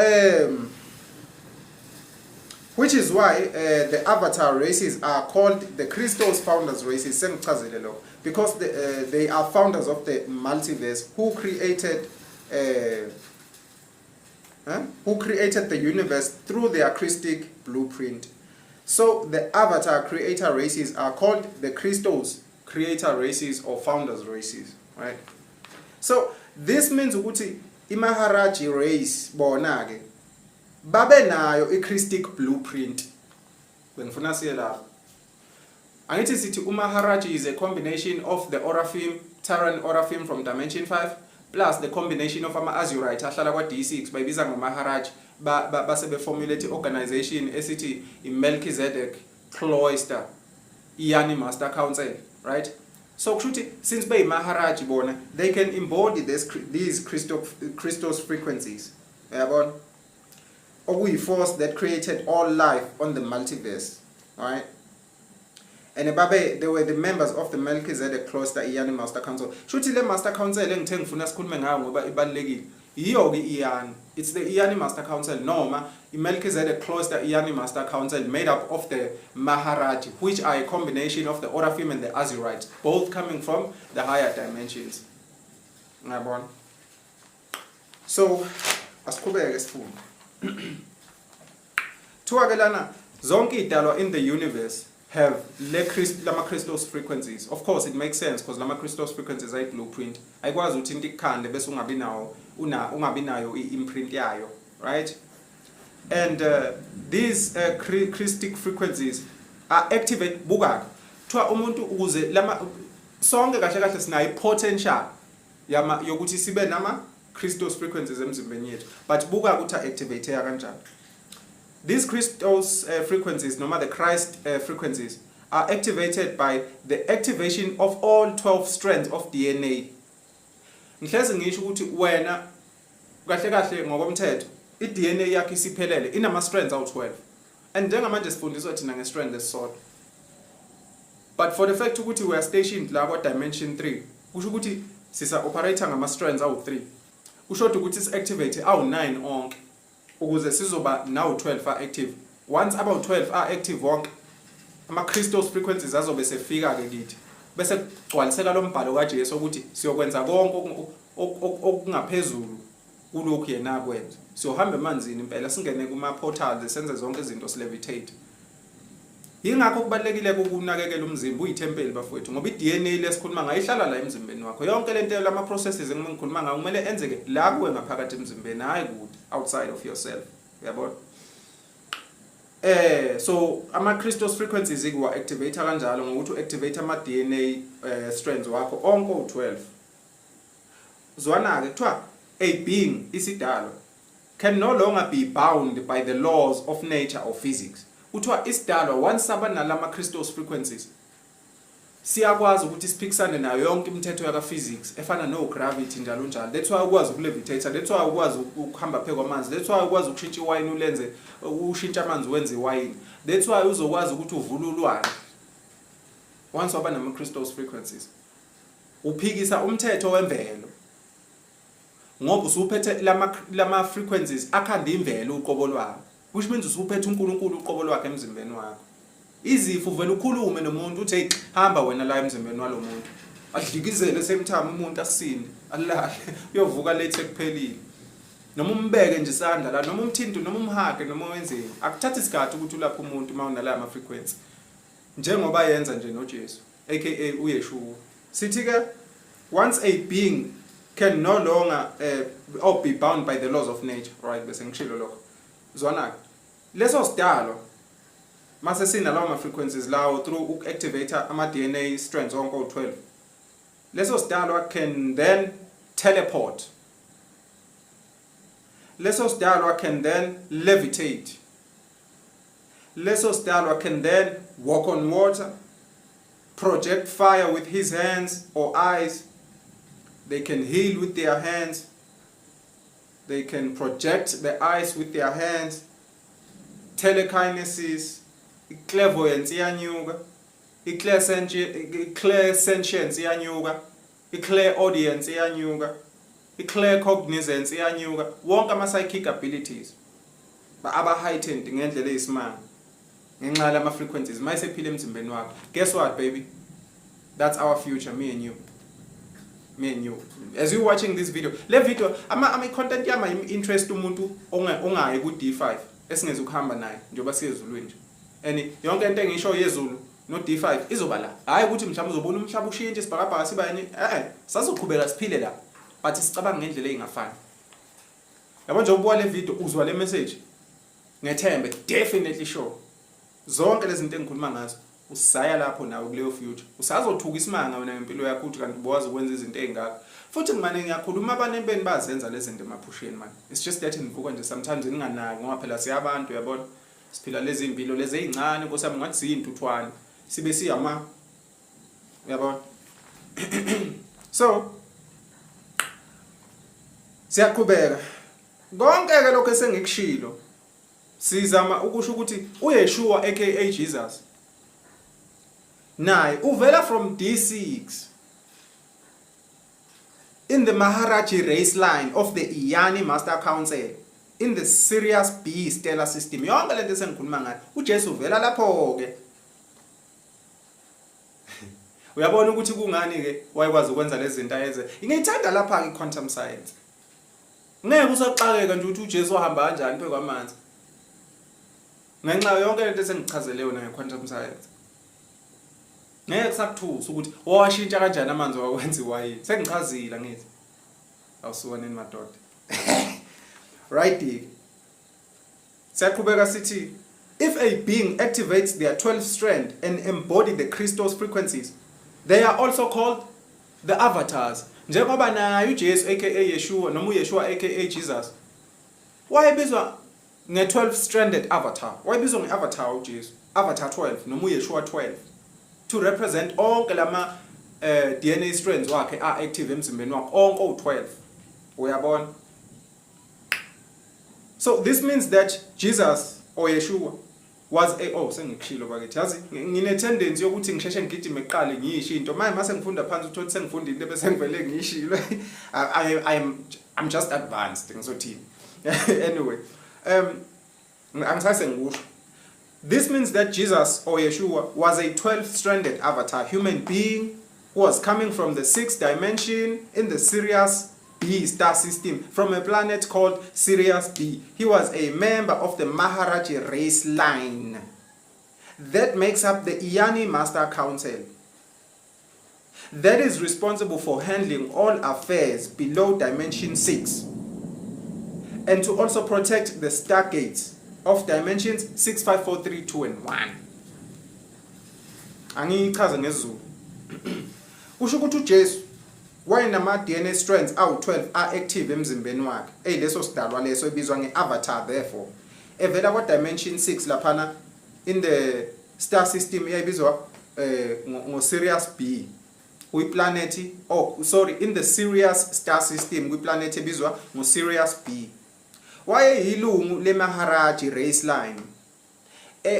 which is why the avatar races are called the Christos founders races. Sengichazile lokho, because they are founders of the multiverse who created the universe through their Christic blueprint. So the avatar creator races are called the Christos creator races or founders races, right? So this means ukuthi iMaharaji race bona ke babe nayo iChristic blueprint. Bengifuna siye lapho. Angithi sithi uMaharaji is a combination of the Oraphim, Terran Oraphim from dimension 5, plus the combination of ama-Azurite ahlala kwa-D6, bayibiza ngoMaharaji, base beformulate i-organization esithi i-Melchizedek Cloister Iyani Master Council, right? So kusho ukuthi since beyi-Maharaji bona, they can embody these Christos frequencies, uyabona, okuyi-force that created all life on the multiverse, right? And babe they were the members of the Melchizedek Cloister Iyani Master Council. Shuthi le Master Council engithe ngifuna sikhulume ngayo ngoba ibalulekile, yiyo ke Iyani. It's the Iyani Master Council noma iMelchizedek Cloister Iyani Master Council, made up of the Maharaji, which are a combination of the Oraphim and the Azurites, both coming from the higher dimensions, ngiyabona. So asiqhubeke sifunde. Thiwa ke lana zonke idalwa in the universe have le Christ, lama Christos frequencies. Of course it makes sense because lama Christos frequencies ayi blueprint. Ayikwazi ukuthi into ikukhande bese ungabi nawo. Una ungabi nayo i-imprint yayo, right? And these Christic frequencies are activate. Buka, kuthiwa umuntu ukuze lama sonke kahle kahle sinayo i-potential yama yokuthi sibe nama Christos frequencies emzimbeni yethu, but buka ukuthi activate kanjani. These Christos frequencies, noma the Christ frequencies, are activated by the activation of all 12 strands of DNA. Ngihlezi ngisho ukuthi wena kahle kahle ngokomthetho i-DNA yakho isiphelele, inama strands awu-12, and njengamanje sifundiswa thina nge-strand esisodwa, but for the fact ukuthi we are stationed la kwa dimension 3, kusho ukuthi sisa operate ngama strands awu-3. Kusho ukuthi si-activate awu-9 onke ukuze sizoba nawu-12 a-active. Once abawu-12 a-active wonke, ama-Christos frequencies azobe sefika-ke kithi, bese kugcwaliseka lo mbhalo kaJesu ukuthi siyokwenza konke okungaphezulu kulokhu yena akwenza. Siyohamba emanzini impela, singene kuma-portals, senze zonke izinto, silevitate. Yingakho kubalulekile ukunakekela umzimba, uyithempeli bafowethu, ngoba i-DNA lesikhuluma ngayo ihlala la emzimbeni wakho. Yonke lento, lama processes engikhuluma ngayo, kumele enzeke la kuwe ngaphakathi emzimbeni, hayi kude outside of yourself, uyabona? So ama Christos frequencies kuwa activate kanjalo ngokuthi uactivate ama DNA strands wakho onke u12. Zwana ke, kuthiwa a being, isidalwa, can no longer be bound by the laws of nature or physics. Kuthiwa isidalwa, once saba nalama Christos frequencies, siyakwazi ukuthi siphikisane nayo yonke imithetho yaka physics efana no gravity, njalo njalo. That's why ukwazi ukulevitate, that's why ukwazi ukuhamba phezu kwamanzi, that's why ukwazi ukushintsha iwayini, ulenze ushintsha amanzi wenze iwayini, that's why uzokwazi ukuthi uvule ulwandle. Once waba nama Christos frequencies, uphikisa umthetho wemvelo ngoba usuphethe lama frequencies akhanda imvelo uqobo lwayo, which means usuphethe uNkulunkulu uqobo lwakhe emzimbeni wakho. Izifo, uvela ukhulume nomuntu uthi, "Hey, hamba wena la emzimbeni walomuntu," adlikizele same time umuntu asinde, alale, uyovuka late ekuphelile. Noma umbeke nje isandla la, noma umthinto, noma umhage, noma wenzeni, akuthatha isikhathi ukuthi ulaphe umuntu uma unala ama frequency, njengoba yenza nje noJesu aka uYeshua. Sithi ke once a being can no longer or be bound by the laws of nature, right? Bese ngishilo lokho. Zwana ke, leso sidalo mase sinalawo ma frequencies lawo through uku-activate ama DNA strands onke o12, leso sidalwa can then teleport, leso sidalwa can then levitate, leso sidalwa can then walk on water, project fire with his hands or eyes, they can heal with their hands, they can project the ice with their hands, telekinesis, clairvoyance iyanyuka, i-clairsentience iyanyuka, i-clairaudience iyanyuka, i-claircognizance iyanyuka, wonke ama-psychic abilities aba heightened ngendlela eyisimanga ngenxa yalama frequencies mayisephila emzimbeni wakho. Guess what, baby? That's our future, me and you, me and you as you watching this video. Le video ama content yami interest umuntu ongayi ku D5 esingeze ukuhamba naye njengoba siyezulwini nje, and yonke into engisho yezulu no D5 izoba la. Hayi ukuthi mhlawumbe uzobona umhlaba ushintshe, isibhakabhaka siba yini, sazoqhubeka siphile la, but sicabanga ngendlela engafani. Yabo nje, ubuka le video, uzwa le message, ngethembe definitely sure zonke lezi zinto engikhuluma ngazo usaya lapho nawe kuleyo future. Usazothuka isimanga wena ngempilo yakho ukuthi kanti ubuwazi ukwenza izinto ezingaka. Futhi ngimane ngiyakhuluma, abantu empeni bazenza lezi zinto emaphusheni man. It's just that nivuka nje sometimes ninganaki, ngoba phela siyabantu, uyabona, siphila lezi impilo lezi ezincane, Nkosi yami, ngathi siyintuthwane sibe siyama, uyabona? So siyaqhubeka. Konke ke lokho esengikushilo, sizama ukusho ukuthi uYeshua aka Jesus naye uvela from D6 in the Maharaji race line of the Iyani Master Council in the Sirius B stellar system. Yonke lento esengikhuluma ngayo, uJesu uvela lapho ke. Uyabona ukuthi kungani ke wayekwazi ukwenza lezi zinto ayenze? Ngiyithanda lapha ke quantum science. Ngeke usaxakeka nje ukuthi uJesu wahamba kanjani phezu kwamanzi ngenxa yonke lento esengichazele yona nge-quantum science. Ngeke kusakuthusa ukuthi wawashintsha kanjani amanzi wakwenza iwayini. Sengichazile, angithi? Awusuka nini madoda. Right, siyaqhubeka sithi, if a being activates their 12 strand and embody the Christos frequencies, they are also called the avatars. Njengoba naye uJesu aka Yeshua, noma uYeshua aka Jesus, wayebizwa nge-12 stranded avatar, wayebizwa nge-avatar uJesu, avatar 12 noma uYeshua 12, to represent onke lama DNA strands wakhe a-active emzimbeni wakhe onke owu-12, uyabona. So this means that Jesus or Yeshua was a, oh, sengikushilo bakithi, yazi ngine tendency yokuthi ngisheshe ngigijime kuqale ngiyisho into, manje mase ngifunda phansi uthothi sengifunda into bese ngivele ngiyishilo. I'm just advanced, ngizothini. Anyway, angisase ngikusho. This means that Jesus or Yeshua was a 12-stranded avatar human being who was coming from the sixth dimension in the Sirius B star system, from a planet called Sirius B. He was a member of the Maharaji race line that makes up the Iyani Master Council that is responsible for handling all affairs below dimension 6 and to also protect the stargates of dimensions 6, 5, 4, 3, 2 and 1. Angiyichaze ngesiZulu. Kusho ukuthi uJesu wayenama DNA strands awu-12 a-active emzimbeni wakhe, eyileso sidalwa leso ebizwa nge-avatar, therefore evela kwa-dimension 6 laphana in the star system eyayibizwa ngo-Sirius B kwiplanethi, oh sorry, in the Sirius star system kwiplanethi ebizwa ngo-Sirius B. Wayeyilungu leMaharaji race line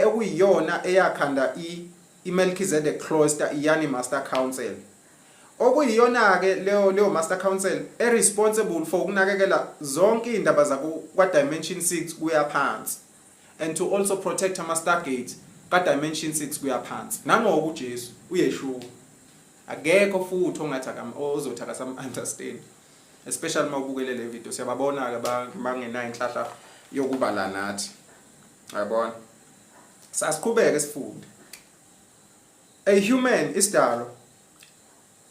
okuyiyona eyakhanda iMelchizedek Cloister Iyani Master Council, okuyiyona-ke leyo Master Council e-responsible for ukunakekela zonke iy'ndaba kwa-dimension 6 kuya phansi and to also protect ama-stargate ka-dimension 6 kuya phansi. Nangoku uJesu uYeshua akekho futhi ongathi ozothi akasam-understand, especially uma ubukele le video. Siyababona-ke bangenayo inhlahla yokuba la nathi, yabona. Sasiqhubeke sifunde. A human, isidalwa,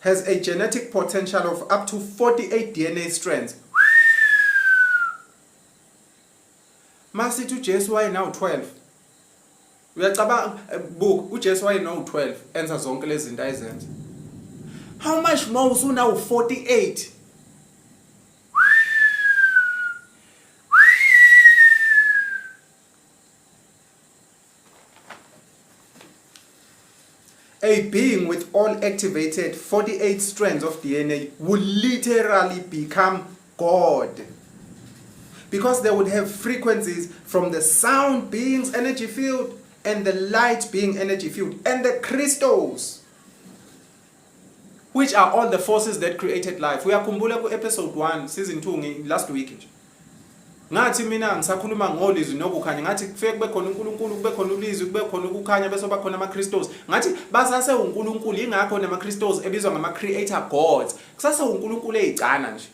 has a genetic potential of up to 48 DNA strands. Masithi uJesu wayenawo 12, uyacabanga, buka, uJesu wayenawo 12 enza zonke lezi zinto ayezenza, how much more usunawo 48? A being with all activated 48 strands of DNA would literally become God, because they would have frequencies from the sound being's energy field and the light being energy field and the crystals, which are all the forces that created life. Uyakhumbula ku episode 1 season 2 last week nje, ngathi mina ngisakhuluma ngolizwi nokukhanya, ngathi kufike kube khona uNkulunkulu, kube khona ulizwi, kube khona ukukhanya, bese bakhona ama-crystals. Ngathi basase uNkulunkulu, ingakho nama-crystals ebizwa ngama-creator gods. Kusase uNkulunkulu eyicana nje,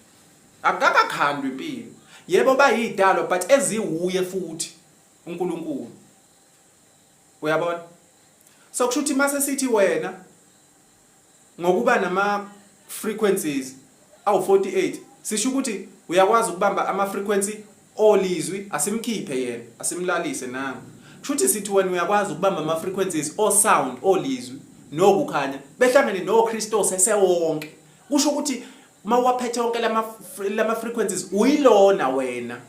akukakakhandwa impilo. Yebo, bayidalo but eziwuye futhi uNkulunkulu, uyabona. So kusho ukuthi mase sithi wena ngokuba nama frequencies awu 48, sisho ukuthi uyakwazi ukubamba ama frequency olizwi. Asimkhiphe yena, asimlalise nanga. Kusho ukuthi sithi wena uyakwazi ukubamba ama frequencies o sound, olizwi nokukhanya, behlangene no Christos esewonke. Kusho ukuthi mawaphethe wonke lama frequencies, uyilona wena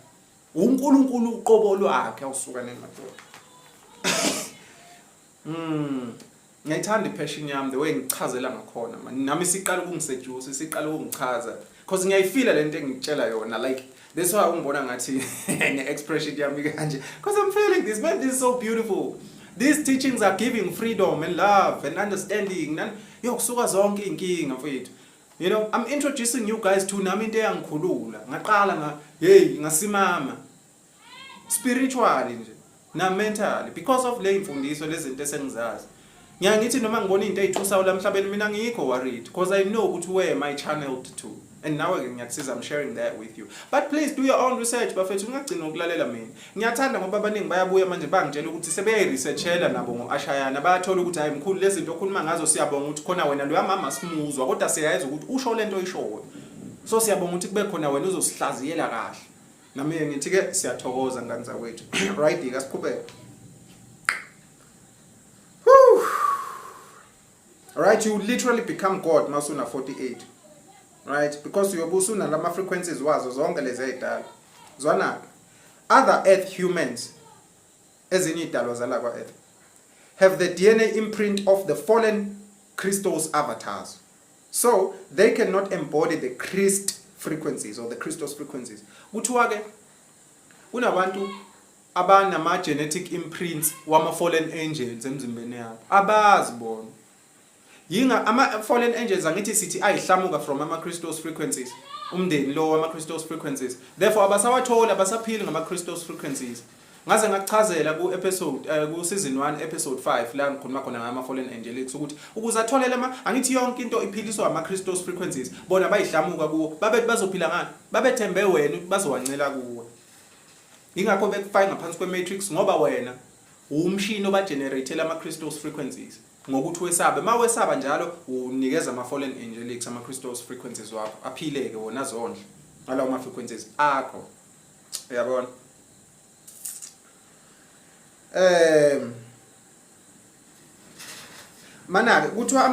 uNkulunkulu uqobo lwakhe. Awusuka nemadoda. Ngiyayithanda i-passion yami, the way ngichazela ngakhona man. Nami siqala ukungiseduce, siqala ukungichaza because ngiyayifila lento engikutshela yona. Like, that's why ungibona ngathi ne-expression yami kanje, because I'm feeling this, man. This is so beautiful. These teachings are giving freedom and love and understanding. Yo, kusuka zonke iy'nkinga mfethu. I'm introducing you guys to nami into eyangikhulula, ngaqala nga hey, ngasimama spiritually nje na mentally because of le imfundiso, lezi zinto esengizazi. Ngiya ngithi noma ngibona into eyithusayo la emhlabeni, mina ngikho worried because I know ukuthi where am I channeled to, and nawe ke ngiyakusiza. I'm sharing that with you, but please do your own research bafethu, ungagcini ukulalela mina. Ngiyathanda ngoba abaningi bayabuya manje bangitshela ukuthi sebeyayi-researchela nabo ngo-ashayana, bayathola ukuthi hayi mkhulu, lezi zinto okhuluma ngazo, siyabonga ukuthi khona wena loya mama simuzwa, kodwa siyayazi ukuthi usho lento oyishoyo. So siyabonga ukuthi kube khona wena uzosihlaziyela kahle. Nami ngithi ke siyathokoza ngane zakwethu. Right ke, asiqhubeke. Right, you literally become God masuna 48. Right? Because uyobe usunalama frequencies wazo zonke lezi ezidala. Zwana, other earth humans, ezinye idalwa zala kwa earth, have the DNA imprint of the fallen Christos avatars. So they cannot embody the Christ frequencies or the Christos frequencies. Kuthiwa ke kunabantu abanama genetic imprints wama fallen angels emzimbeni yabo. Abazi bona. Yinga ama fallen angels, angithi sithi ayihlamuka from ama Christos frequencies. Umndeni lo wama Christos frequencies. Therefore abasawatholi, abasaphili ngama Christos frequencies. Ngaze ngakuchazela ku episode ku season 1 episode 5 la ngikhuluma khona ngama fallen angelics ukuthi ukuze athole lama, angithi yonke into iphiliswa ama Christos frequencies, bona bayihlamuka kuwo, babethi bazophila ngani, babethembe wena ukuthi bazowancela kuwe. Ingakho bekufake ngaphansi kwe-matrix, ngoba wena umshini obageneratela ama-Christos frequencies ngokuthi wesabe. Ma wesaba njalo, unikeza ama-fallen angelics ama-Christos frequencies wakho, aphile-ke wona, azondle ngalawo ma-frequencies akho, uyabona. Mana-ke kuthiwa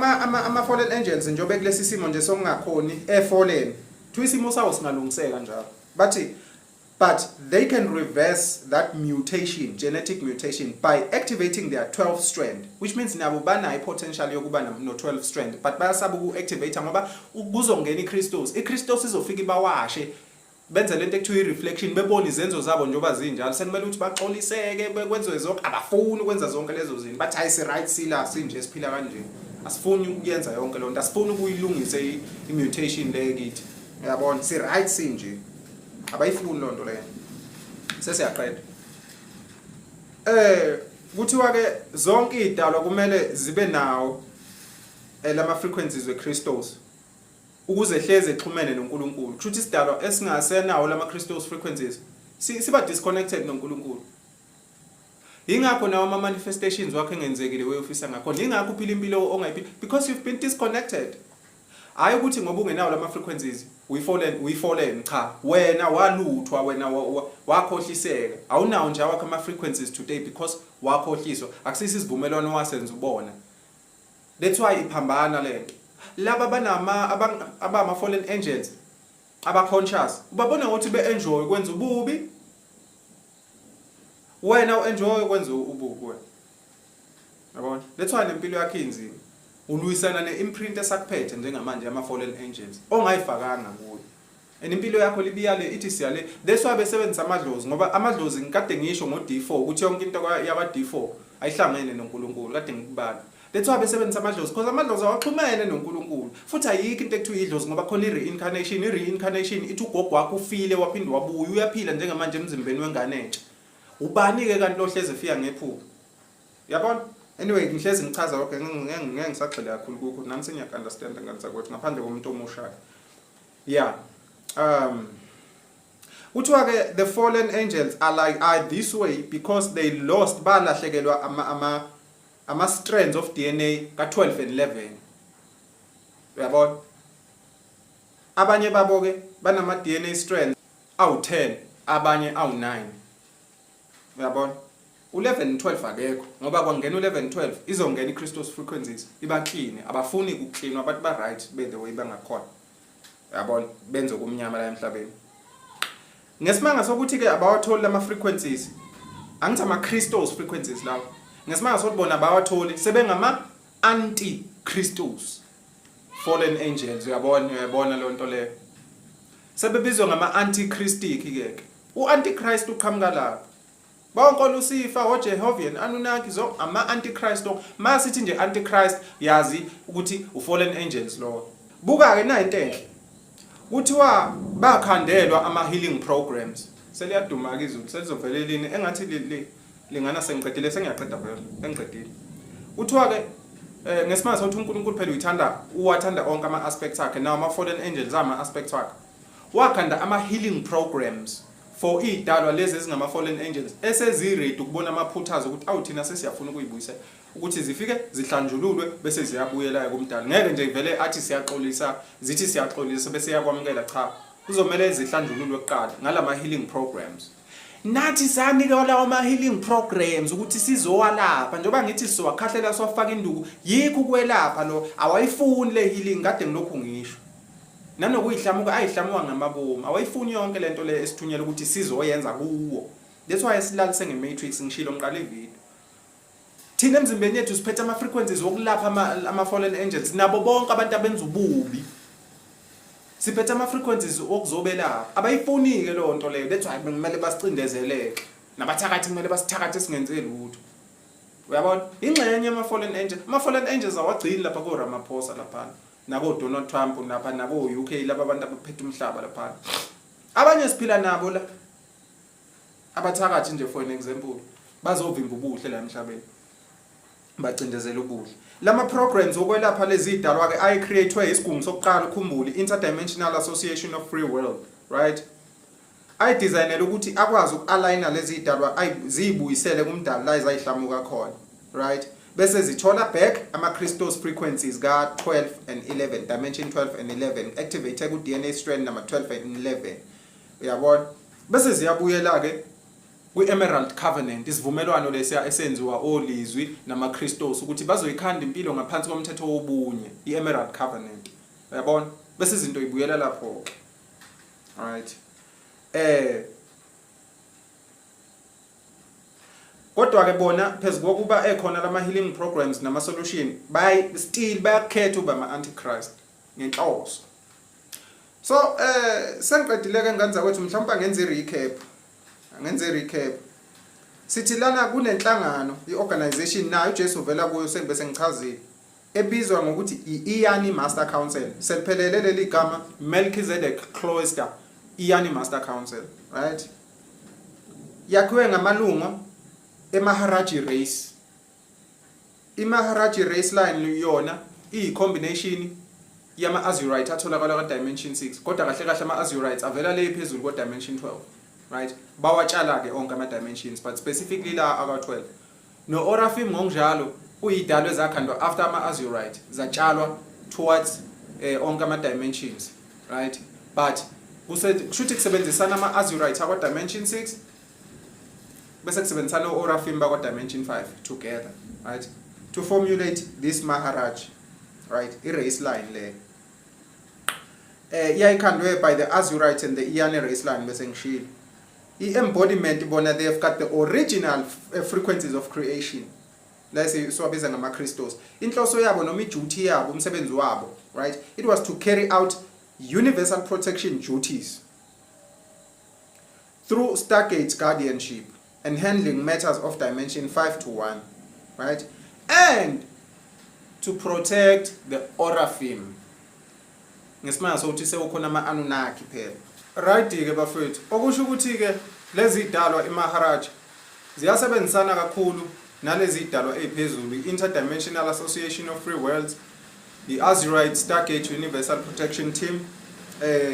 ama-fallen angels, njengoba kulesi simo nje sokungakhoni e-fallen, kuthiwa isimo sawo singalungiseka njalo, bathi but they can reverse that mutation, genetic mutation, by activating their 12 strand, which means nabo banayo i-potential yokuba no-12 strand, but bayasaba uku-activate ngoba kuzongena i-Christos. I-Christos izofika ibawashe, benze lento ekuthiwa i-reflection, bebone izenzo zabo njengoba zinjalo. Sekumele ukuthi baxoliseke, bekwenziwe zonke. Abafuni ukwenza zonke lezo zinto. Bathi hayi, si-right, sila sinje, siphila kanje, asifuni ukuyenza yonke loo nto, asifuni ukuyilungisa i-mutation le kithi, uyabona, si-right sinje. Abayifuni loo nto leyo. Sesiyaqeda. Kuthiwa ke zonke idalwa kumele zibe nawo lama frequencies weChristos ukuze hleze exhumene noNkulunkulu. Kusho ukuthi isidalwa esingasenawo lama Christos frequencies siba disconnected noNkulunkulu. Ingakho nawo ama manifestations wakho engenzekile weyofisa ngakho. Ingakho uphila impilo ongayiphila, because you've been disconnected. Hayi ukuthi ngoba ungenawo lama frequencies uyi-fallen, uyi-fallen, cha. Wena waluthwa, wena wakhohliseka. Awunawo nje awakho ama frequencies today because wakhohliswa. Akusisi isivumelwano wasenza ubona. That's why iphambana lento. Laba banama abama fallen angels aba conscious, ubabona ngokuthi be enjoy kwenza ububi. Wena u-enjoy kwenza ububi wena. Yabona? That's why nempilo yakho inzima. Ulwisana ne-imprint esakuphethe njengamanje ama fallen angels ongayifakanga kuyo. And impilo yakho libiyale ithi siyale. That's why besebenzisa amadlozi, ngoba amadlozi, ngikade ngisho ngo-D4 ukuthi yonke into yaba D4 ayihlangene noNkulunkulu, kade ngikubala. That's why besebenzisa amadlozi, because amadlozi awaxhumene noNkulunkulu. Futhi ayikho into ekuthiwa idlozi, ngoba khona i-reincarnation. I-reincarnation ithi ugogo wakho ufile, waphinde wabuya, uyaphila njengamanje emzimbeni wengane entsha. Ubani-ke kanti lo hleze efika ngephupho? Yabona? Anyway, ngihlezi ngichaza lokho, ngeke ngisagxile kakhulu kukho. Nami sengiyaku-understand ngane zakwethu, ngaphandle komuntu omushayo. Yeah. Kuthiwa ke the fallen angels are like are this way because they lost, balahlekelwa ama strands of DNA ka 12 and 11. Uyabona? Abanye babo ke banama DNA strands awu 10, abanye awu 9. Uyabona? U11 and 12 akekho, ngoba kwangena u11 12 izongena iChristos frequencies iba-clean. Abafuni ukucleanwa, abantu ba right be the way bangakhona. Uyabona? Benze okumnyama la emhlabeni. Ngesimanga sokuthi ke abawatholi lama frequencies, angithi ama Christos frequencies lawo. Ngesimanga sokuthi bona abawatholi, sebengama anti Christos fallen angels, uyabona, uyabona lo nto leyo. Sebebizwa ngama anti-christic ke. U-antichrist uqhamuka lapho. Bonke oLucifer, oJehovian, Anunnaki, zo ama antichrist. Masithi nje antichrist, yazi ukuthi u-fallen angels lo. Buka ke na into enhle. Kuthiwa bakhandelwa ama healing programs. Seliyaduma ke izulu, selizovela lini engathi lingana sengiqedile, sengiyaqeda vele, sengiqedile. Kuthiwa ke ngesimanga sokuthi uNkulunkulu phela uyithanda, uwathanda onke ama aspects akhe, nawo ama fallen angels ama aspects wakhe. Wakhanda ama healing programs for iy'dalwa lezi ezingama-fallen angels esezi-ready ukubona amaphutha azo ukuthi awu thina sesiyafuna ukuyibuyisela ukuthi zifike zihlanjululwe bese ziyabuyela kumdali. Ngeke nje vele athi siyaxolisa, zithi siyaxolisa bese yakwamukela, cha, kuzomele zihlanjululwe kuqala ngalama healing programs. Nathi sanikwa lawo ma healing programs ukuthi sizowalapha, njengoba ngithi sizowakhahlela siwafaka induku, yikho ukwelapha lo awayifuni le healing kade ngilokhu ngisho. Nanokuyihlamuka ayihlamuka ngamabomu, awayifuni yonke lento le esithunyelwa ukuthi sizoyenza kuwo. That's why esilalise nge-matrix, ngishilo ngiqala ivideo. Thina emzimbeni yethu siphethe ama-frequencies wokulapha ama-fallen angels nabo bonke abantu abenza ububi. Siphethe ama-frequencies okuzobelapha. Abayifuni-ke leyo nto leyo. That's why kumele basicindezeleke. Nabathakathi kumele basithakathe singenze lutho. Uyabona? Ingxenye yama-fallen angels. Ama-fallen angels awagcini lapha ko-Ramaphosa laphana. Nako-Donald Trump lapha nako-UK laba bantu abaphethe umhlaba laphana. Abanye siphila nabo la. Abathakathi nje for an example bazovimba ubuhle la emhlabeni. Bacindezela ubuhle. Lama programs okwelapha lezi idalwa ke ayi-create-we isigungu sokuqala ukhumbule Interdimensional Association of Free World, right? Ayidesignele ukuthi akwazi uku-aligna lezi idalwa ziyibuyisele kumdali la ezayihlamuka khona, right? Bese zithola back ama-Christos frequencies ka-12 and 11, dimension 12 and 11, activate ku-DNA strand number 12 and 11. Uyabona? Bese ziyabuyela ke kwi-Emerald Covenant, isivumelwano lesiya esenziwa olizwi namaKristos ukuthi bazoyikhanda impilo ngaphansi komthetho wobunye, i-Emerald Covenant. Uyabona? Bese izinto ibuyela lapho ke. Alright. Kodwa ke bona phezu kokuba ekhona lama healing programs nama solution, bay still bayakhetha uba ama antichrist ngenhloso. So sengiqedile ke ngane zakwethu, mhlawumbe ngenze recap. Ngenze recap. Sithi lana kunenhlangano, iorganization nayo uJesu uvela kuyo, sengibe sengichazile. Ebizwa ngokuthi i-Iyani Master Council. Seliphelele leli gama Melchizedek Cloister Iyani Master Council, right? Yakhiwe ngamalungu eMaharaji race. IMaharaji race line yona iyi-combination yama-Azurite atholakala ka-Dimension 6, kodwa kahle kahle ama-Azurites avela le phezulu ko-Dimension 12, right? Bawatshala-ke onke ama-dimensions, but specifically la aka-12. No-Oraphim ngokunjalo uyidalwa ezakhandwa after ama-Azurite, zatshalwa towards onke ama-dimensions, right? But kushuthi kusebenzisana ama-Azurite akwa-Dimension 6 bese kusebenzisana o-Oraphim bakwa-Dimension 5 together, right? To formulate this Maharaj, right? I-race line le. Iyayikhandwe by the Azurite and the Iyani race line bese ngishilo. I-embodiment bona they have got the original frequencies of creation. La siwabiza ngama-Christos. Inhloso yabo noma i-duty yabo, umsebenzi wabo, right? It was to carry out universal protection duties through Stargate guardianship and handling matters of dimension 5 to 1, right? And to protect the Oraphim. Ngesimanga sokuthi sekukhona ama-Anunnaki phela. Right ke bafethu, okusho ukuthi ke lezi idalwa iMaharaja ziyasebenzisana kakhulu nalezi idalwa eziphezulu, i-Interdimensional Association of Free Worlds, i-Azurite Stargate Universal Protection Team,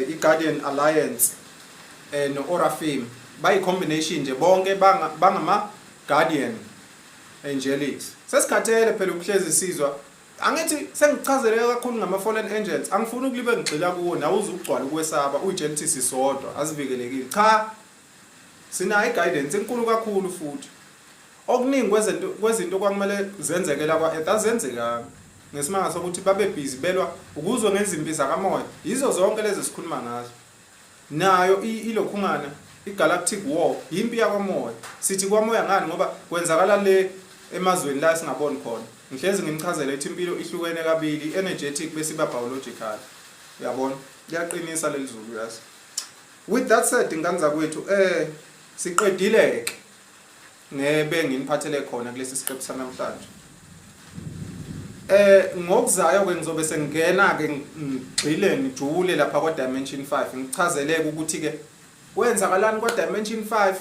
i-Guardian Alliance, no-Oraphim. Bayi-combination nje bonke bangama Guardian Angelics. Sesikhathele phela ukuhlezi sizwa. Angithi sengichazele kakhulu ngama fallen angels, angifuni ukulibe ngigxila kuwo nawe uzugcwala ukwesaba uyitshela ukuthi sisodwa asivikelekile. Cha, sinayo i-guidance enkulu kakhulu futhi. Okuningi kwezinto kwakumele zenzeke la kwa-Earth azenzekanga. Ngesimanga sokuthi babe busy belwa ukuzwe ngezimpi zakamoya. Yizo zonke lezi esikhuluma ngazo. Nayo ilokhungana i-Galactic War yimpi yakwamoya. Sithi kwamoya ngani? Ngoba kwenzakala le emazweni la singaboni khona. Ngihlezi nginichazele ukuthi impilo ihlukene kabili, energetic bese iba biological. Uyabona? Liyaqinisa leli zulu yazi. With that said, ngane zakwethu, siqedile ke ngebe nginiphathele khona kulesi siqephu sanamhlanje. Ngokuzayo ke ngizobe sengena ke ngigxile ngijule lapha kwa Dimension 5, ngichazeleke ukuthi ke kwenzakalani kwa Dimension 5,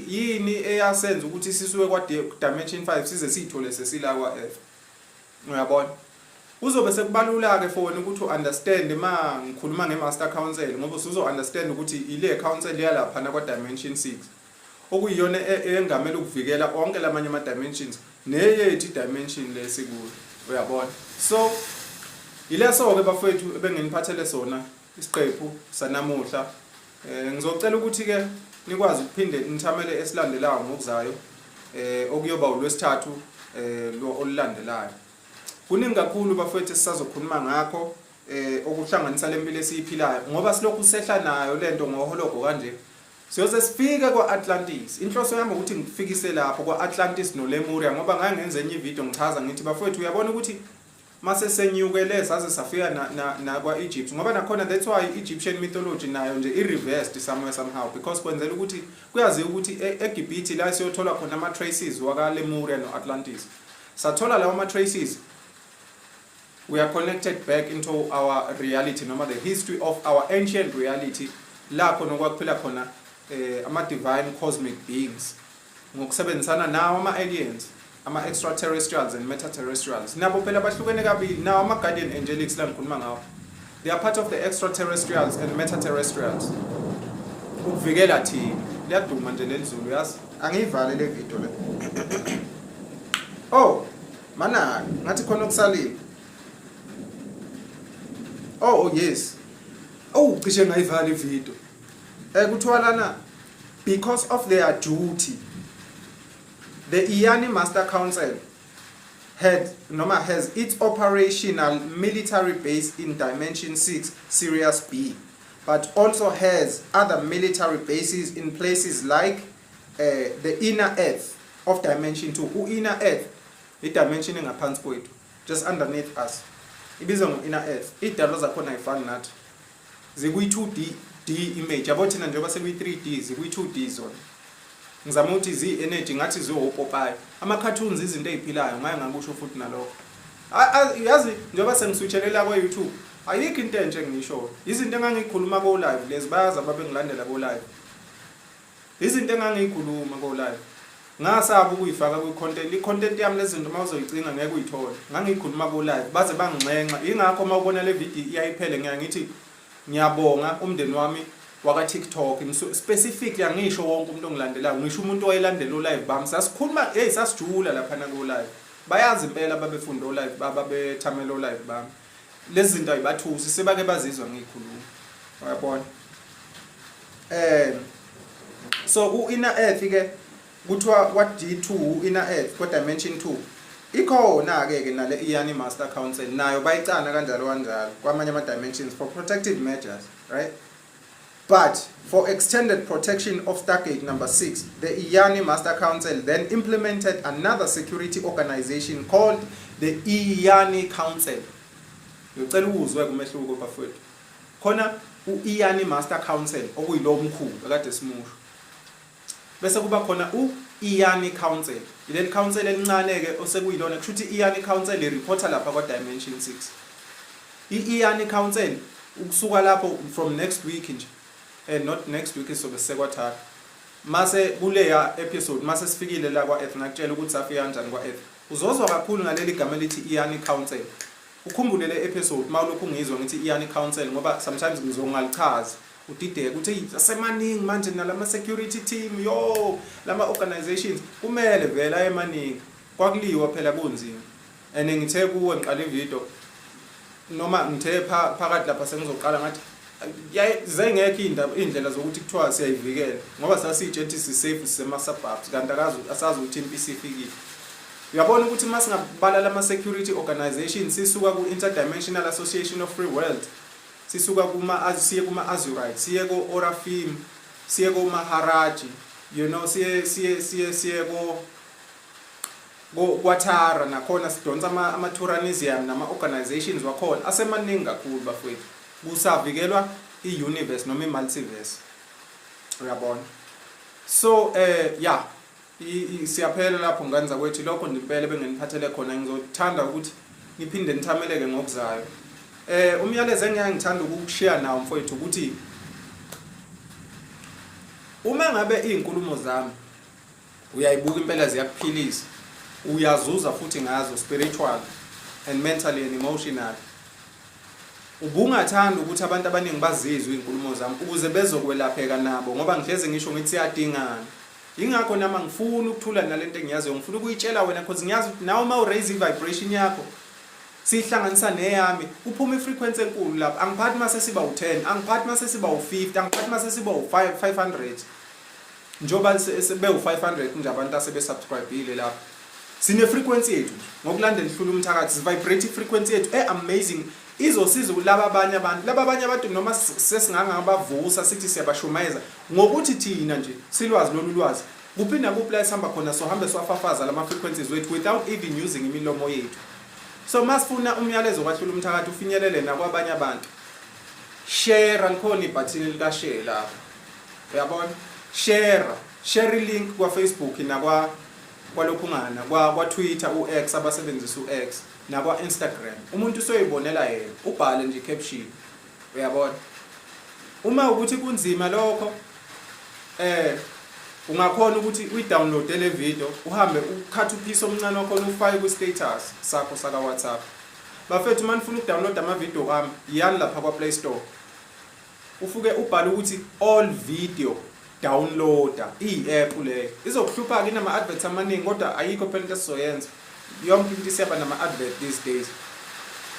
yini eyasenza ukuthi sisuke kwa Dimension 5 size sithole sesila kwa Earth. Uyabona? Kuzobe sekubalula-ke for wena ukuthi u-understand ma ngikhuluma nge-master council, ngoba usuzo-understand ukuthi ile council yalaphana kwa-dimension 6 okuyiyona engamele ukuvikela onke lamanye ama-dimensions neyethu i-dimension le esikuyo, uyabona. So yileso-ke bafowethu ebenginiphathele sona isiqephu sanamuhla. Ngizocela ukuthi-ke nikwazi ukuphinde nithamele esilandelayo ngokuzayo, okuyoba uLwesithathu lo olulandelayo. Kuningi kakhulu bafowethu esisazokhuluma ngakho okuhlanganisa lempilo esiyiphilayo, ngoba silokhu sehla nayo lento ngohologo kanje. Siyoze sifike kwa-Atlantis. Inhloso yami ukuthi ngikufikise lapho kwa-Atlantis noLemuria, ngoba ngake ngenza enye ivideo ngichaza ngithi bafowethu uyabona ukuthi mase senyukele saze safika nakwa-Egypt, ngoba nakhona that's why Egyptian mythology nayo nje i-reversed somewhere somehow, because kwenzela ukuthi kuyaziwa ukuthi eGibhithe la siyothola khona ama-traces waka-Lemuria no-Atlantis. Sathola lawo ma-traces, we are connected back into our reality, noma the history of our ancient reality, la khona okwakuphila khona ama-divine cosmic beings ngokusebenzisana nawo ama-aliens, ama-extraterrestrials and metaterrestrials. Nabo phela bahlukene kabili nawo ama-guardian angelics la ngikhuluma ngawo. They are part of the extraterrestrials and metaterrestrials ukuvikela thina. Liyaduma nje leli zulu, yazi. Angiyivale le video le. Oh, mana ngathi khona okusalile. Oh yes. Oh, cishe ngayivala ivideo. Kuthiwa lana, because of their duty, the Iyani Master Council had noma has its operational military base in Dimension 6, Sirius B, but also has other military bases in places like the inner earth of Dimension 2. U-inner earth i-dimension engaphansi kwethu, just underneath us, ibizwa ngo-inner earth. Iy'dalwa zakhona ayifani nathi, zikwi-2D D image, yabo. Thina njengoba sekuyi-3D, zikwi-2D zona. Ngizama ukuthi ziyi-energy, ngathi ziwopopayi, ama-cartoons, izinto ey'philayo. Ngake ngakusho futhi nalokho. Yazi njengoba sengiswitchelela kwa-YouTube, ayikho into entsha engiyishoyo. Izinto engangiyikhuluma ko-live lezi, bayazi ababengilandela ko-live, izinto engangiyikhuluma ko-live ngasaba ukuyifaka kwi-content. I-content yami lezi zinto uma uzoyicinga ngeke uyithole. Ngangiyikhuluma ko-live baze banginxenxa. Yingakho uma ubona le video iyayiphele, ngiya ngithi ngiyabonga umndeni wami waka-TikTok specifically. Angisho wonke umuntu ongilandelayo, ngisho umuntu owayelandela o-live bami. Sasikhuluma, hey, sasijula laphana ko-live. Bayazi impela ababefunda o-live, babethamela o-live bami. Lezi zinto ayibathusi, sebake bazizwa ngiyikhuluma, uyabona. So u-inner earth ke kuthiwa kwa D2, u-inner earth kwa dimension 2, ikhona ke nale Iyani Master Council nayo bayicana kanjalo kanjalo kwamanye ama dimensions for protective measures, right? But for extended protection of Stargate number 6, the Iyani Master Council then implemented another security organization called the Iyani Council. Ngicela ukuzwe kumehluko bafowethu. Khona u-Iyani Master Council okuyilo omkhulu akade simusho. Bese kuba khona u-Iyani Council. Ileli council elincane ke osekuyilona, kusho ukuthi i-Iyani Council ireporta lapha kwa Dimension 6. I-Iyani Council ukusuka lapho from next week nje, and not next week, isobe sisekwathatha mase kuleya episode mase sifikile la kwa-Earth, ngakutshela ukuthi safika kanjani kwa-Earth. Uzozwa kakhulu ngaleli gama elithi Iyani Council. Ukhumbule le episode uma ulokhu ngizwa ngithi Iyani Council, ngoba sometimes ngizongalichazi udideke ukuthi hey, asemaningi manje nalama security team, yo, lama organizations kumele vele ayemaningi. Kwakuliwa phela, kunzima. And ngithe kuwe ngiqala ivideo noma ngithe phakathi lapha sengizoqala ngathi zengekho iy'ndaba, iy'ndlela zokuthi kuthiwa siyayivikela, ngoba sasiy'tshela ukuthi si-safe, sisema-suburbs, kanti akazi asazi ukuthi impi isifikile. Uyabona ukuthi uma singabala lama-security organization, sisuka ku-Interdimensional Association of Free World, sisuka kuma siye kuma-Azurite, siye ko-Orafim, siye ko-Maharaji, siye ko kwaThara nakhona, sidonsa ama-Turanism nama-organizations wakhona asemaningi kakhulu bafowethu. Kusavikelwa i-universe noma i-multiverse, uyabona. So yeah, siyaphela lapho ngane zakwethu. Lokho nje impela benginiphathele khona. Ngizothanda ukuthi niphinde nithameleke ngokuzayo. Umyalezo engiyake ngithanda ukukushiya nawo mfowethu ukuthi uma ngabe iy'nkulumo zami uyayibuka impela ziyakuphilisa, uyazuza futhi ngazo spiritual. and mentally and emotionally. Ubungathanda ukuthi abantu abaningi bazizwe iy'nkulumo zami ukuze bezokwelapheka nabo ngoba ngihlezi ngisho ngithi siyadingana. Yingakho nami angifuni ukuthula nalento engiyaziyo, ngifuna ukuyitshela wena cause ngiyazi ukuthi nawe uma u-raise i-vibration yakho siyihlanganisa neyami kuphuma i-frequency enkulu lapho. Angiphathi uma sesiba u-10, angiphathi uma sesiba u-50, angiphathi uma sesiba u-500. Njengoba bewu-500 nje abantu asebe-subscribe-ile lapho. Sine-frequency yethu nje ngokulandela ihlula umthakathi, si-vibrate i-frequency yethu e-amazing izosiza kulaba abanye abantu. Laba abanye abantu noma sesingangabavusa sithi siyabashumayeza ngokuthi thina nje silwazi lolu lwazi. Kuphi nakuphi la esihamba khona sohambe siwafafaza lama frequencies wethu without even using imilomo yethu. So masifuna umyalezo kaHlula umthakathi ufinyelele nakwabanye abantu. Share likhona ibhathini lika share lapho. Uyabona? Share, share link kwa Facebook nakwa kwalokhungana kwa kwa Twitter uX abasebenzisa uX nakwa Instagram. Umuntu usoyibonela yena, ubhale nje caption. Uyabona? Uma ukuthi kunzima lokho eh ungakhona ukuthi uyidownload le video uhambe ukhathe uphisi omncane wakhona ufake ku status sakho saka WhatsApp. Bafethu uma nifuna ukudownload ama video ami yani lapha kwa Play Store. Ufuke ubhale ukuthi all video downloader iyi-app leyo izokuhlupha-ke inama-adverts amaningi kodwa ayikho phela into esizoyenza yonke into isiyaba nama-advert these days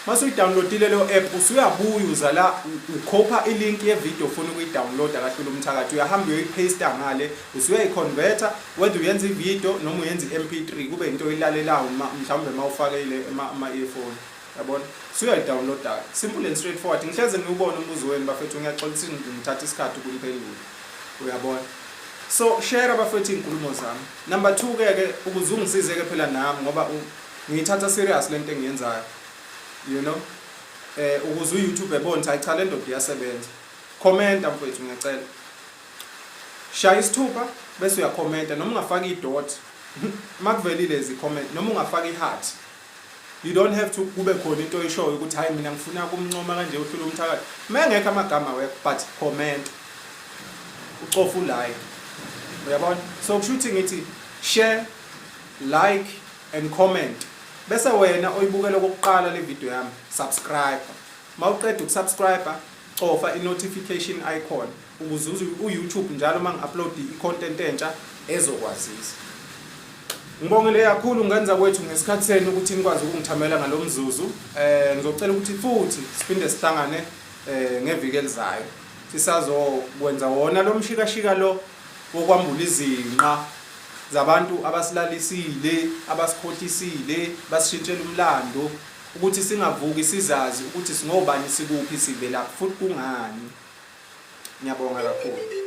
mase uyidownloadile leyo app usuyabuya uza la ukhopha ilink ye-video ofuna ukuyidownloada kahlula umthakathi uyahamba uyoyipaste ngale usuyayiconverta whether uyenza i-video noma uyenza i-mp3 kube into oyilalelayo mhlawumbe uma ufake ama-earphone Yabona? Suyayidownloada. Simple and straightforward. Ngihleze ngiwubona umbuzo wenu bafethu ngiyaxolisa ngithatha isikhathi ukuniphendula. Uyabona? So share bafethu izinkulumo zami. Number 2 ke ke ukuze ungisize ke phela nami ngoba ngiyithatha serious lento engiyenzayo. You know? Eh ukuze uYouTube ebone ukuthi hayi cha le ndoda iyasebenza. Comment mfethu ngiyacela. Shaya isithupha bese uyakhomenta noma ungafaka idot. Makuvelile zi comment noma ungafaka iheart. You don't have to kube khona into oyishoyo ukuthi hayi mina ngifuna kumncoma kanje uhlula umthakathi. Mengekho amagama wekho but comment. Ucofa ulike. Uyabona? So kusho ukuthi ngithi share, like and comment. Bese wena oyibukela okokuqala le video yami, subscribe. Mawuqeda ukusubscribe, cofa i-notification icon ukuze u-YouTube njalo uma ngi-upload i-content entsha ezokwazisa. Ngibongile kakhulu ngenza kwethu ngesikhathi senu ukuthi nikwazi ukungithamela ngalo mzuzu. Eh ngizocela ukuthi futhi siphinde sihlangane eh ngeviki elizayo. Sisazokwenza wona lo mshikashika lo wokwambula izinqa zabantu abasilalisile, abasikhohlisile, basishintshela umlando ukuthi singavuki sizazi ukuthi singobani sikuphi sivelaphi futhi kungani. Ngiyabonga kakhulu.